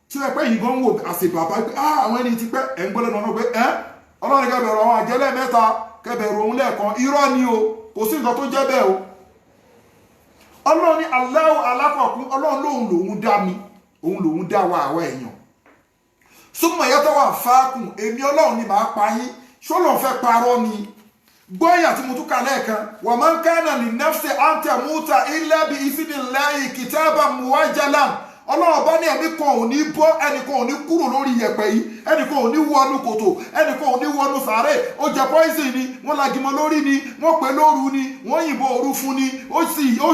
tí wọ́n pẹ́ yìí gan ń wò àṣẹ bàbá pé ah, àwọn ẹni tí pẹ́ ẹ̀ ń gbọ́ lẹ́nu ọ̀nà pé ẹ́ Ọlọ́run kẹ́ bẹ̀rù àwọn àjẹ́lẹ̀ mẹ́ta, kẹ́ bẹ̀rù òun lẹ́ẹ̀kan. Irọ́ ni o, kò sí nǹkan tó jẹ́ bẹ́ẹ̀ o. Ọlọ́run ní aláwọ̀ alákọ̀ọ́kún, Ọlọ́run lòun lòun dá mi, òun lòun dá wa àwa èèyàn. Súnmọ́ ìyàtọ̀ wà fáàkùn, èmi Ọlọ́run ni màá pa yín. Ṣọlọ́n fẹ́ parọ́ ni? Gbọ́yà tí mo tún kà lẹ́ẹ̀kan, wà máa ń kánà ní nafsi anta muta illa bi isnillahi kitaban muwajjalan. Ọlọ́run bá ní ẹ̀mí kan ò ní bọ́, ẹnìkan ò ní kúrò lórí yẹ̀pẹ̀ yìí, ẹnìkan ò ní wọnú kòtò, ẹnìkan ò ní wọnú sàárè. Ó jẹ poison ni, wọ́n lagimọ lórí ni, wọ́n pè lóru ni, wọ́n yìnbọn òru fún ni, ó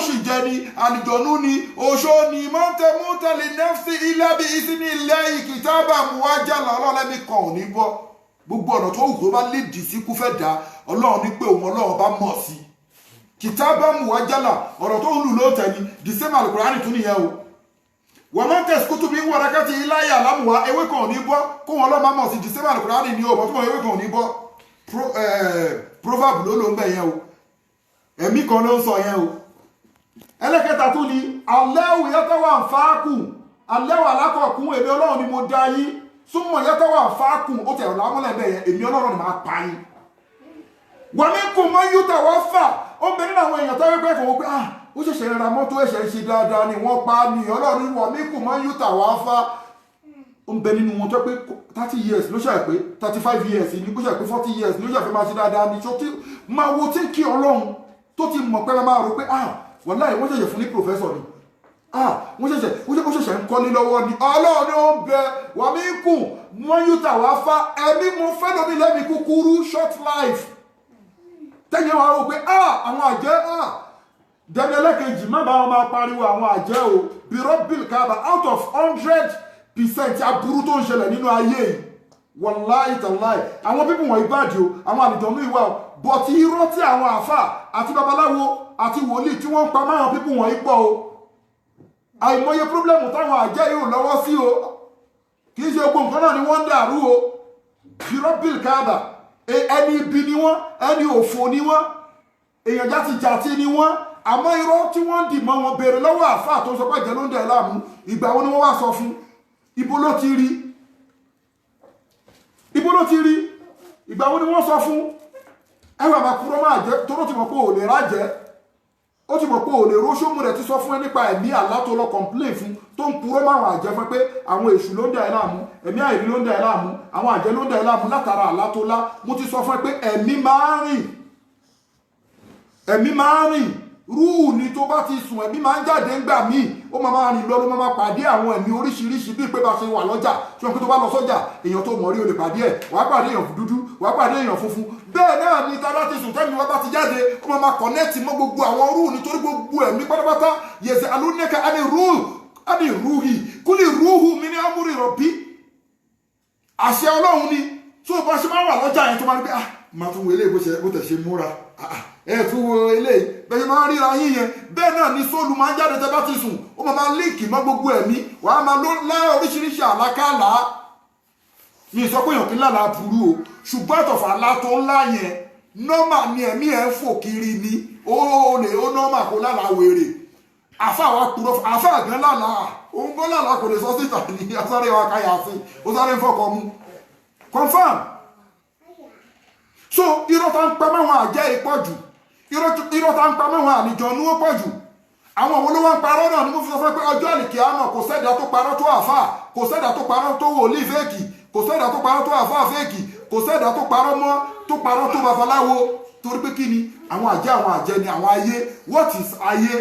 sì jẹ ni, àlìjọ̀nú ni, oṣó ni. Mọ́tẹ́ mọ́tẹ́ nafsi illa bi isnillahi kitaban muwajjalan. Ọlọ́run ẹ̀mí kan ò ní bọ́. Gbogbo ọ̀nà tó wù kó bá lè dì sí kú fẹ́ dá, Ọlọ́run ní pé òun Ọlọ́run bá mọ̀ sí kitaban muwajjalan. Ọ̀rọ̀ tó ń lù ló tẹ̀ ni, the same Alukurani tún nìyẹn o. Wọ́n máa ń tẹ̀sí kútù bí wọ́n rákàtí iláyà lámùwá, ewé kan ò ní bọ́ kó wọn lọ́ máa mọ̀ sí. The same Alukurani ni o bọ́ tó mọ̀, ewé kan ò ní bọ́. Proverb ló ló ń bẹ̀ yẹn o, ẹ̀mí kan ló ń sọ yẹn o. Ẹlẹ́kẹta tún ni aláwù yàtọ̀ wà fáàkù, aláwù alákọ̀ọ́kún, èmi Ọlọ́run ni mo dá yín. Súnmọ́ yàtọ̀ wà fáàkùn, ó tẹ̀ ọ̀làmọ́lẹ̀ bẹ́ẹ̀ yẹn, èmi Ọlọ́run ni màá pa yín. Wà mí kò mọ yúta wá fà ó bẹ nínú àwọn èèyàn tó wípé kò wọ́n pé ah, ó ṣẹ̀ṣẹ̀ ra mọ́tò, ẹ̀ṣẹ̀ ń ṣe dáadáa ni, wọ́n pa á ní. Ọlọ́run wà mí kò mọ yúta wá fà ó ń bẹ nínú wọn tó pé 30 years ló ṣe pé, 35 years ni ó ṣe pé, 40 years ló ṣe fẹ́ máa ṣe dáadáa ni. Ṣó tí máa wo tí kí Ọlọ́run tó ti mọ̀ pé máa rò pé ah, wàláhì, wọ́n ṣẹ̀ṣẹ̀ fún ní professor ni, ah, wọ́n ṣẹ̀ṣẹ̀ ó ṣẹ̀ṣẹ̀ ń kọ́lé lọ́wọ́ ni. Ọlọ́run ni ó ń bẹ wà mí kùn wọ́n yúta wá fá ẹ̀mí mo fẹ́ lómi lẹ́mí kúkúrú, short life. Tẹ́yìn wa rò pé ah, àwọn àjẹ́, ah, dẹ́ni ẹlẹ́kejì má bá wọn máa pariwo àwọn àjẹ́ o. Bírọ́bìl kábà, out of 100% aburú tó ń ṣẹlẹ̀ nínú ayé yìí, wàláì tàláì, àwọn people wọ̀nyí bàjẹ́ o, àwọn àlùjọ̀nú ìwà o. But irọ́ tí àwọn àfà àti babaláwo àti wòlíì tí wọ́n ń pa máwọn people wọ̀nyí pọ̀ o. Àìmọye problem táwọn àjẹ́ yóò lọ́wọ́ sí o. Kì í ṣe gbogbo nǹkan náà ni wọ́n ń dàrú o. Bírọ́bìl kábà, Ẹni ibi ni wọ́n, ẹni òfò ni wọ́n, èèyàn játijàti ni wọ́n. Àmọ́ irọ́ tí wọ́n ń dì mọ́ wọn, béèrè lọ́wọ́ àáfàá tó sọ pé àjẹ́ ló ń dà ẹ́ láàmú, ìgbà wo ni wọ́n wá sọ fún? Ibo ló ti rí? Ibo ló ti rí? Ìgbà wo ni wọ́n sọ fún? Ẹ wà máa kúrò máa jẹ́ toró ti mọ̀ pé ò lè rájẹ́, ó ti mọ̀ pé ò lè róṣómù rẹ̀ ti sọ fún ẹ nípa ẹ̀mí àlá tó lọ complain fún, tó ń purọ́ máwọn àjẹ́ fún ẹ pé àwọn èṣù ló ń dà ẹ́ láàmú, ẹ̀mí àìrí ló ń dà ẹ́ láàmú, àwọn àjẹ́ ló ń dà ẹ́ láàmú látara àlá tó lá. Mo ti sọ fún ẹ pé ẹ̀mí máa ń rìn, ẹ̀mí máa ń rìn rúù ni. Tó bá ti sùn, ẹ̀mí máa ń jáde ńgbà míì, ó máa máa rìn lọ, ló máa máa pàdé àwọn ẹ̀mí oríṣiríṣi, bíi pé bá ṣe wà lọ́jà. Ṣé wọn pé tó bá lọ sọ́jà, èèyàn tó mọ̀ rí o lè pàdé ẹ̀, wàá pàdé èèyàn dúdú, wàá pàdé èèyàn funfun. Bẹ́ẹ̀ náà ni tá a bá ti sùn, tẹ́mi wá bá ti jáde, ó máa máa connect mọ́ gbogbo àwọn rúù, nítorí gbogbo ẹ̀mí pátápátá yẹ̀sẹ̀ alúnẹ́ka á ní rúù á ní rúhì kúlì rúhù mi ní amúrì rọ̀bí, àṣẹ Ọlọ́run ni. Tó o bá ṣe máa wà lọ́jà yẹn, tó máa rí pé, ah, máa tún wo eléyìí, bó ṣe bó tẹ̀ ṣe múra, ah ah, ẹ tún wo eléyìí, bẹ́ẹ̀ ṣe máa ń ríra yín yẹn, bẹ́ẹ̀ náà ni soul máa ń jáde tẹ́ bá ti sùn. Ó máa máa link mọ́ gbogbo ẹ̀mí, wàá máa ló lá oríṣiríṣi àlákàlà. Mi sọ pé èèyàn kí ń lálàá burú o, ṣùgbọ́n àtọ̀fà ńlá tó ńlá yẹn, normal ni. Ẹ̀mí ẹ̀ ń fò kiri ni, ó lè ó normal kó lálàá wèrè. Àfa wa kúrò, àfa gan lálàá, òun gan lálàá, kò lè sọ síta ní asáré wa káyà sí, ó sáré ń fọkọ mu confam. So irọ́ tá ń pa máwọn àjẹ́ ìpọ̀ jù, irọ́ tá ń pa máwọn àlìjọ̀nú ó pọ̀ jù. Àwọn òun ló wá ń parọ́ náà ni mo fi sọ fún ẹ pé ọjọ́ àlìkíámọ̀, kò sẹ́dá tó parọ́ tó àfà, kò sẹ́dá tó parọ́ tó wòlíì fake, kò sẹ́dá tó parọ́ tó àfà fake, kò sẹ́dá tó parọ́ mọ́ tó parọ́ tó babaláwo. Torí pé kí ni? Àwọn àjẹ́, àwọn àjẹ́ ni àwọn ayé. What is ayé?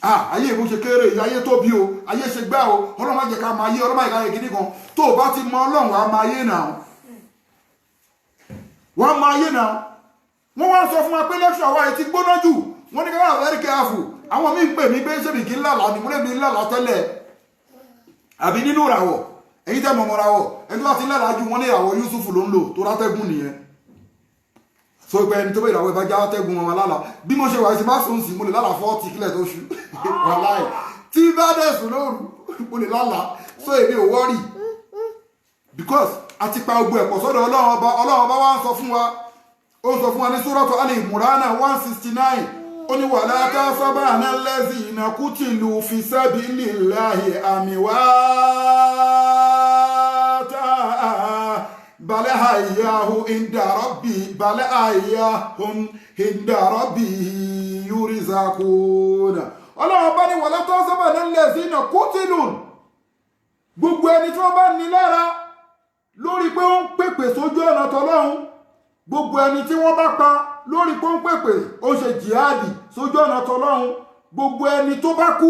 Ah, ayé ìmú ṣe kéré yìí, ayé tóbi o, ayé ṣe gbá o. Ọlọ́run má jẹ́ ká máa yé, Ọlọ́run má jẹ́ ká yẹ kíní kan. Tó o bá ti mọ Ọlọ́run, á máa yé náà, wọ́n máa yé náà. Wọ́n wá sọ fún wa pé lecture wa yìí ti gbóná jù. Wọ́n ní ká wà very careful. Àwọn míì ń pè mí pé ṣé mi kì í lálàá ni? Mo lè mi lálàá tẹ́lẹ̀ àbí nínú ìràwọ̀. Èyí tẹ́ mọ̀mọ́ ràwọ̀, ẹni tó bá ti lálàá jù, wọ́n ní ìràwọ̀ Yusuf ló ń lò tó rátẹ́gùn nìyẹn. So pé ẹni tó bá ìràwọ̀ ìbá já tẹ́gùn wọn lálàá. Bí mo ṣe wà sí, má sùn sí, mo lè lálàá 40 kílẹ̀ tó ṣú. Wàláì, tí bá dẹ̀ sùn lóru, mo lè lálàá. So èmi ò worry because a ti pa gbogbo ẹ̀pọ̀ sọ́dọ̀ Ọlọ́run Ọba. Ọlọ́run Ọba wa ń sọ fún wa, ó sọ fún wa ní Suratu Ali Imran 169, ó ní wala tahsabanna allazina qutilu fi sabilillahi amwata bal ahya'un inda rabbi bal ahya'un inda rabbi yurzaquna. Ọlọ́run Ọba ní wala tahsabanna allazina qutilu, gbogbo ẹni tí wọ́n bá ní lára lórí pé ó ń pèpè sójú ọ̀nà tọlọ́run, gbogbo ẹni tí wọ́n bá pa lórí pé ó ń pèpè, ó ń ṣe jihadi sójú ọ̀nà tọlọ́run, gbogbo ẹni tó bá kú,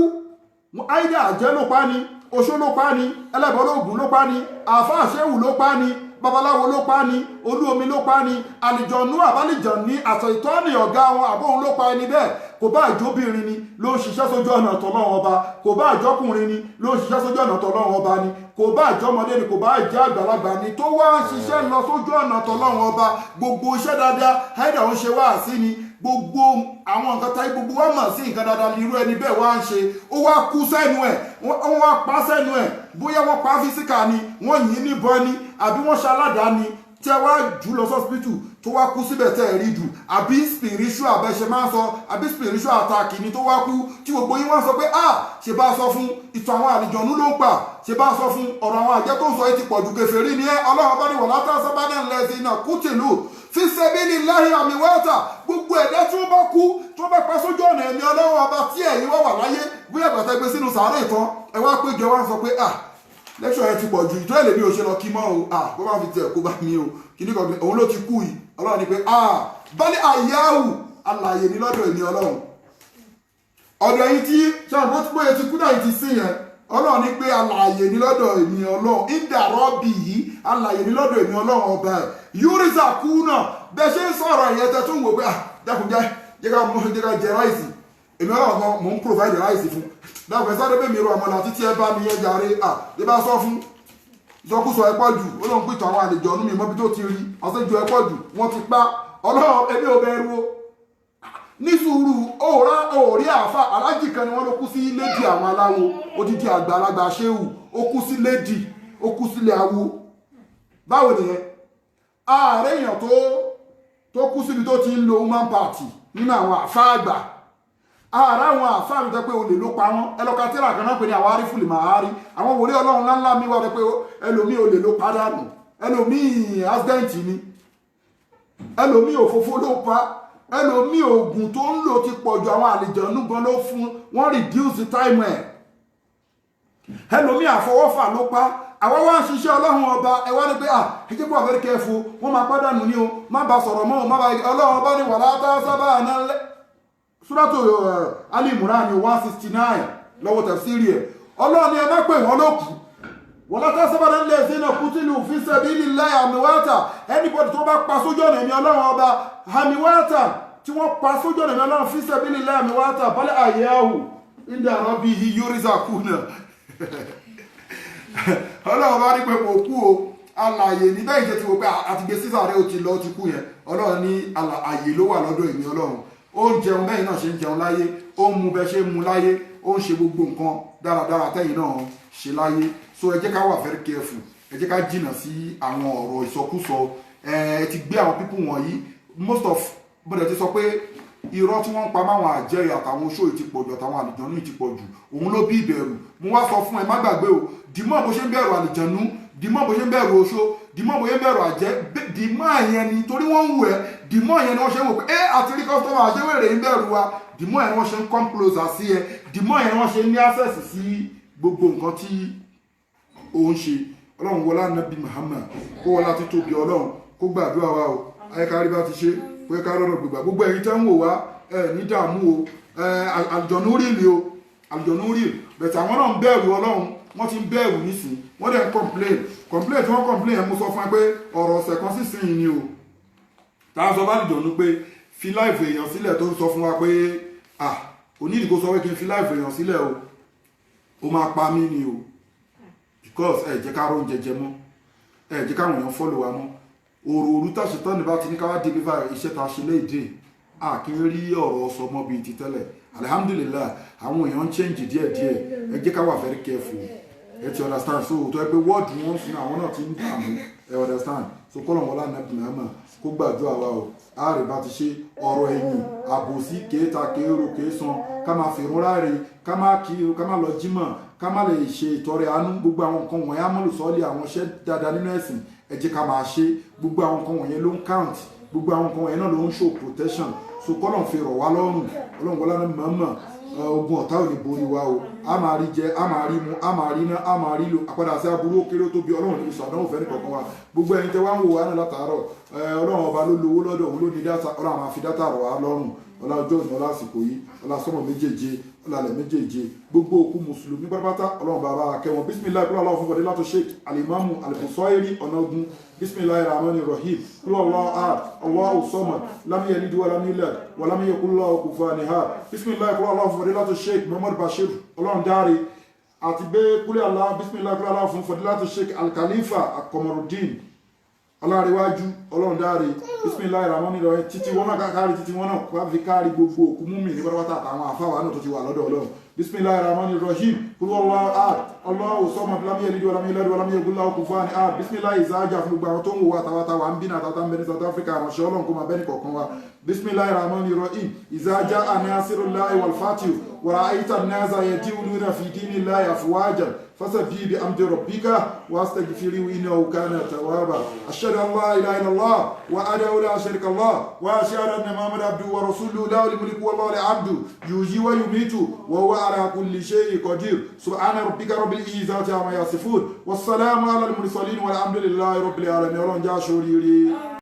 àìdá àjẹ́ ló pa ni, oṣó ló pa ni, ẹlẹ́bọ̀lógún ló pa ni, àáfàá ṣéwù ló pa ni, babaláwo ló pa ni, olú omi ló pa ni, àlìjọ̀nú àbálìjọ̀ní àtọ̀ ìtọ́ni ọ̀gá wọn àbóhun ló pa ẹni bẹ́ẹ̀, kò bá àjọbìnrin ni ló ń ṣiṣẹ́ sójú ọ̀nà tọlọ́run Ọba, kò bá àjọkùnrin ni ló ń ṣiṣẹ́ sójú ọ̀nà tọlọ́run Ọba ni, kò bá àjọmọdé ni, kò bá àjẹ́ àgbàlagbà ni tó wá ń ṣiṣẹ́ lọ sójú ọ̀nà tọlọ́run Ọba, gbogbo iṣẹ́ dáadáa, àìdá ń ṣe wáàsí ni, gbogbo àwọn nǹkan táyé gbogbo wa mọ̀ sí nǹkan dáadáa ní irú ẹni bẹ́ẹ̀ wá ń ṣe, ó wá kú sẹ́nu ẹ̀, wọ́n wá pa sẹ́nu ẹ̀, bóyá wọ́n pa physical ni, wọ́n yìn níbọn ni, àbí wọ́n ṣaládàá ni, tẹ́ wá jù lọ sọ́sìpítù tó wá kú síbẹ̀, tẹ́ ẹ̀ rí jù, àbí spiritual abẹ́ṣe máa ń sọ, àbí spiritual attack ni tó wá kú, tí gbogbo yín wá sọ pé, ah, ṣe bá sọ fún, ìtàn àwọn àlìjọ̀nú ló ń pa, ṣe bá sọ fún, ọ̀rọ̀ àwọn àjẹ́ tó ń sọ yìí ti pọ̀ ju, kèfèrí ni ẹ́. Ọlọ́run bá ní wala tahsabanna allazina qutilu fi sabilillahi amwata, gbogbo ẹ̀dá tí wọ́n bá kú, tí wọ́n bá pa sójú ọ̀nà ẹ̀mí Ọlọ́run Ọba, tí ẹ̀yin wá wà láyé, bóyá àgbàtà gbé sínú sàárè tán, ẹ wá péjọ wá ń sọ pé, ah, lecture yẹn ti pọ̀ jù, ìtọ́ èlé mi ò ṣe lọ kí mọ́ o, ah, kó bá fi tẹ̀ kó bá mi o, kìíní kan òun ló ti kú yìí. Ọlọ́run ni pé, ah, bal ahya'u, alààyè ní lọ́dọ̀ èmi Ọlọ́run. Ọ̀dọ̀ yìí tí ṣáà bó ti bóyá ti kú náà yìí ti sí yẹn, Ọlọ́run ní pé alààyè ní lọ́dọ̀ èmi Ọlọ́run, inda rabbi yìí, alààyè ní lọ́dọ̀ èmi Ọlọ́run Ọba ẹ̀ yurzaquna. Bẹ́ẹ̀ ṣe ń sọ̀rọ̀ ìyẹn, tẹ́ tún wò pé, ah, dákun, jẹ́ jẹ́ ká mú, jẹ́ ká jẹ rice, èmi Ọlọ́run kan mò ń provide rice fún, dákun, ẹ sáré bẹ́ẹ̀ mi ro àmàlà títí ẹ bá mi yẹn jàre. Ah, lè bá sọ fún, ìsọkúsọ ẹ pọ̀ jù. Ó lóun pìtàn àwọn àlejò ọ̀nù mi mọ́bí tó ti rí àṣejù ẹ pọ̀ jù, wọ́n ti pa. Ọlọ́run, èmi ò bẹ̀rù o, ní sùúrù. Òòrá òòrí àáfà alájì kan ni wọ́n ló kú sí lédì àwọn aláwo, odidi àgbàlagbà ṣéwù, ó kú sí lédì, ó kú sílé awo. Báwo nìyẹn? Ààrẹ èèyàn tó kú síbi tó ti ń lo human party nínú àwọn àfáà àgbà. Ààrẹ àwọn àfáà mi tẹ́ pé olè ló pa wọ́n. Ẹlọ́ka tíra kan náà pè ní àwọn arífùlì màárí. Àwọn wòlé ọlọ́run ńláńlá mi wà pé ẹlòmíì olè ló pa dànù, ẹlòmíì accident ni, ẹlòmíì òfófó ló pa, ẹlòmíì oògùn tó ń lò ti pọ̀ ju, àwọn àlejànú gan ló fún wọ́n reduce time ẹ̀, ẹlòmíì àfọwọ́fà ló pa. Àwa wá ń ṣiṣẹ́ ọlọ́run ọba, ẹ wá ní pé à ẹ jẹ́ kó wà very careful, wọ́n máa pàdánù ní o, má ba sọ̀rọ̀ mọ́ o, má ba. Ọlọ́run ọba ní wàlá tá sábà náà lẹ́ Suratu Ali Imran ní 169 lọ́wọ́ tafsiri ẹ̀. Ọlọ́run ni ẹ má pè wọ́n lókù. Wala tahsabanna alladhina qutilu fi sabilillahi amwata. Anybody tó bá pa sójú ọ̀nà ẹ̀mí ọlọ́run ọba, amwata, tí wọ́n pa sójú ọ̀nà ẹ̀mí ọlọ́run, fi sabilillahi amwata bal ahya'u inda rabbihim yurzaquna. Ọlọ́run bá ní pé kò kú o, alàyè ní bẹ́ẹ̀ ṣe ti wò pé àti gbé sísà rẹ̀ ó ti lọ, ó ti kú yẹn. Ọlọ́run ní àyè ló wà lọ́dọ̀ èmi ọlọ́run. Ó ń jẹun bẹ́ẹ̀ náà ṣe ń jẹun láyé, ó ń mu bẹ́ẹ̀ ṣe ń mu láyé, ó ń ṣe gbogbo nǹkan dáradára tẹ́yìn náà ṣe láyé. So ẹ jẹ́ ká wà very careful, ẹ jẹ́ ká jìnnà sí àwọn ọ̀rọ̀ ìsọkúsọ. Ẹ ti gbé àwọn people wọ̀nyí, most of bọ́dẹ̀ ti sọ pé irọ́ tí wọ́n ń pa máwọn àjẹyọ̀ àtàwọn oṣó yìí ti pọ̀ jù, àtàwọn àlìjọ́nú yìí ti pọ̀ jù, òun ló bí ìbẹ̀rù. Mo wá sọ fún ẹ, má gbàgbé o, dìmọ́ bó ṣe ń bẹ̀rù àlìjọ́nú, dìmọ́ bó ṣe ń bẹ̀rù oṣó, dìmọ́ bó ṣe ń bẹ̀rù àjẹ́, dìmọ́ yẹn ni torí wọ́n ń wù ẹ́, dìmọ́ yẹn ni wọ́n ṣe ń wò pé ẹ àti rí customer àṣewèrè ń bẹ̀rù wa, dìmọ́ yẹn ni wọ́n ṣe ń come closer sí ẹ, dìmọ́ yẹn ni wọ́n ṣe ń ní access sí gbogbo nǹkan tí ó ń ṣe. Ọlọ́run wọlá nàbí Muhammad, kó wọlá títóbi ọlọ́run, kó gbàdúrà wa o. Ayíkárí bá ti ṣe pé ká rọrọ gbogbo gbogbo ẹ̀yin tẹ́ ń wò wá, ẹ ní dààmú o. Ẹ àlùjọ̀nú rí o, àlùjọ̀nú rí bẹ̀tẹ̀, àwọn náà ń bẹ̀rù ọlọ́run, wọ́n ti ń bẹ̀rù nísìn, wọ́n dẹ̀ ń complain. Complain tí wọ́n complain yẹn, mo sọ fún ẹ pé ọ̀rọ̀ ọ̀sẹ̀ kan sísìn ni o. Tá a sọ bá àlùjọ̀nú pé fi life èèyàn sílẹ̀, tó ń sọ fún wa pé ah, onídìí kó sọ pé kí n fi life èèyàn sílẹ̀ o, ó máa pa mí ni o, because ẹ jẹ́ ká róúnjẹ jẹ mọ́, ẹ jẹ́ káwọn èèyàn follow wa mọ́. Òrò òru tàṣetán ní bá ti ní ká wá deliver iṣẹ́ tá a ṣe léde, a kì í rí ọ̀rọ̀ ọsọ mọ́ bíi ti tẹ́lẹ̀. Alhamdulillahi, àwọn èèyàn ń change díẹ̀díẹ̀. Ẹ jẹ́ ká wà very careful, ẹ ti understand? So tó ẹ pé wọ́ọ̀dù wọn fún àwọn náà ti ń dààmú, ẹ understand? So kọ́lọ̀ wọn lánàá bí màmá kó gbàdúrà wa o. Ààrẹ bá ti ṣe ọ̀rọ̀ ẹ̀yìn, àbòsí, kéèta, kéèrò, kéèsàn, ká máa fèrún ráre, ká má kí, ká má lọ jímọ̀, ká má lè ṣe ìtọrẹ àánú, gbogbo àwọn nǹkan wọ̀nyẹn, amọ̀lùsọ́ọ̀lì, àwọn iṣẹ́ dáadáa nínú ẹ̀sìn, ẹ jẹ́ ká máa ṣe. Gbogbo àwọn nǹkan wọ̀nyẹn ló ń count, gbogbo àwọn nǹkan wọ̀nyẹn náà ló ń show protection. So kọ́lọ̀ fi rọ̀ wá lọ́rùn. Ọlọ́run wọlé ní mọ̀ọ́mọ̀, ogun ọ̀tá ò ní borí wa o. A máa rí jẹ, a máa rí mu, a máa rí ná, a máa rí lò. Àpadà sí aburú, ó kéré, ó tóbi, ọlọ́run ní ìsọ̀dánwò fẹ́ nìkankan wa. Gbogbo ẹ̀yin tẹ́ wá ń wò wá náà látàárọ̀, ọlọ́run ọba ló lówó lọ́dọ̀, òun ló ní data. Ọlọ́run máa fi data rọ̀ wá lọ́rùn. Ọlá ọjọ́ òní, ọlá àsìkò yìí, ọlá sọ́mọ̀ méjèèje, ọlá alẹ̀ méjèèje, gbogbo òkú mùsùlùmí pátápátá, ọlọ́run bàbá kẹwọn. Bisimilayi, kúlọ̀ aláwọ̀ fún fọdé látọ̀ sheik alimamu alibusoiri ọ̀nàgún. Bisimilayi rahman rahim. Kúlọ̀ Allahu ahad, Allahu samad, lam yalid walam yulad walam yakul lahu kufuwan ahad. Bisimilayi, kúlọ̀ aláwọ̀ fún fọdé látọ̀ sheik Muhammad Bashir ọlọ́run dáre àti bẹ́ẹ̀ kúlẹ̀ aláwọ̀. Bisimilayi, kúlọ̀ aláwọ̀ fún fọdé látọ̀ sheik alkhalifa akọmọrùdín ọlárẹ̀wájú ọlọ́run dáre. Bisimilayi rahman rahim. Títí wọn náà kárí, títí wọn náà wá fi kárí gbogbo òkú múmi ní pátápátá àtàwọn àfáwà náà tó ti wà lọ́dọ̀ ọlọ́run. Bisimilayi rahman rahim. Kúrú Allahu ahad, Allahu samad, lam yalid walam yulad walam yakul lahu kufuwan ahad. Bisimilayi ìsáájà fún gbogbo àwọn tó ń wò wá, àtàwátà wà ń bí náà, àtàwátà ń bẹ ní South Africa, àránṣẹ́ ọlọ́run kó máa bẹ́ ní kọ̀ọ̀kan wa. Bisimilayi rahman rahim. Ìsáájà anasirullahi wal fatihu wa ra'aita an-nasa yadkhuluna fi dinillahi afwajan fasabbih bihamdi rabbika wastaghfirhu innahu kana tawwaba. Ashhadu an la ilaha illallah wahdahu la sharika lah wa ashhadu anna muhammadan abduhu wa rasuluhu. Lahu al-mulku wa lahu al-hamdu, yuhyi wa yumitu wa huwa ala kulli shay'in qadir. Subhana rabbika rabbil izzati amma yasifun, wassalamu ala al-mursalin, walhamdulillahi rabbil alamin. Ọlọ́run já sóríire.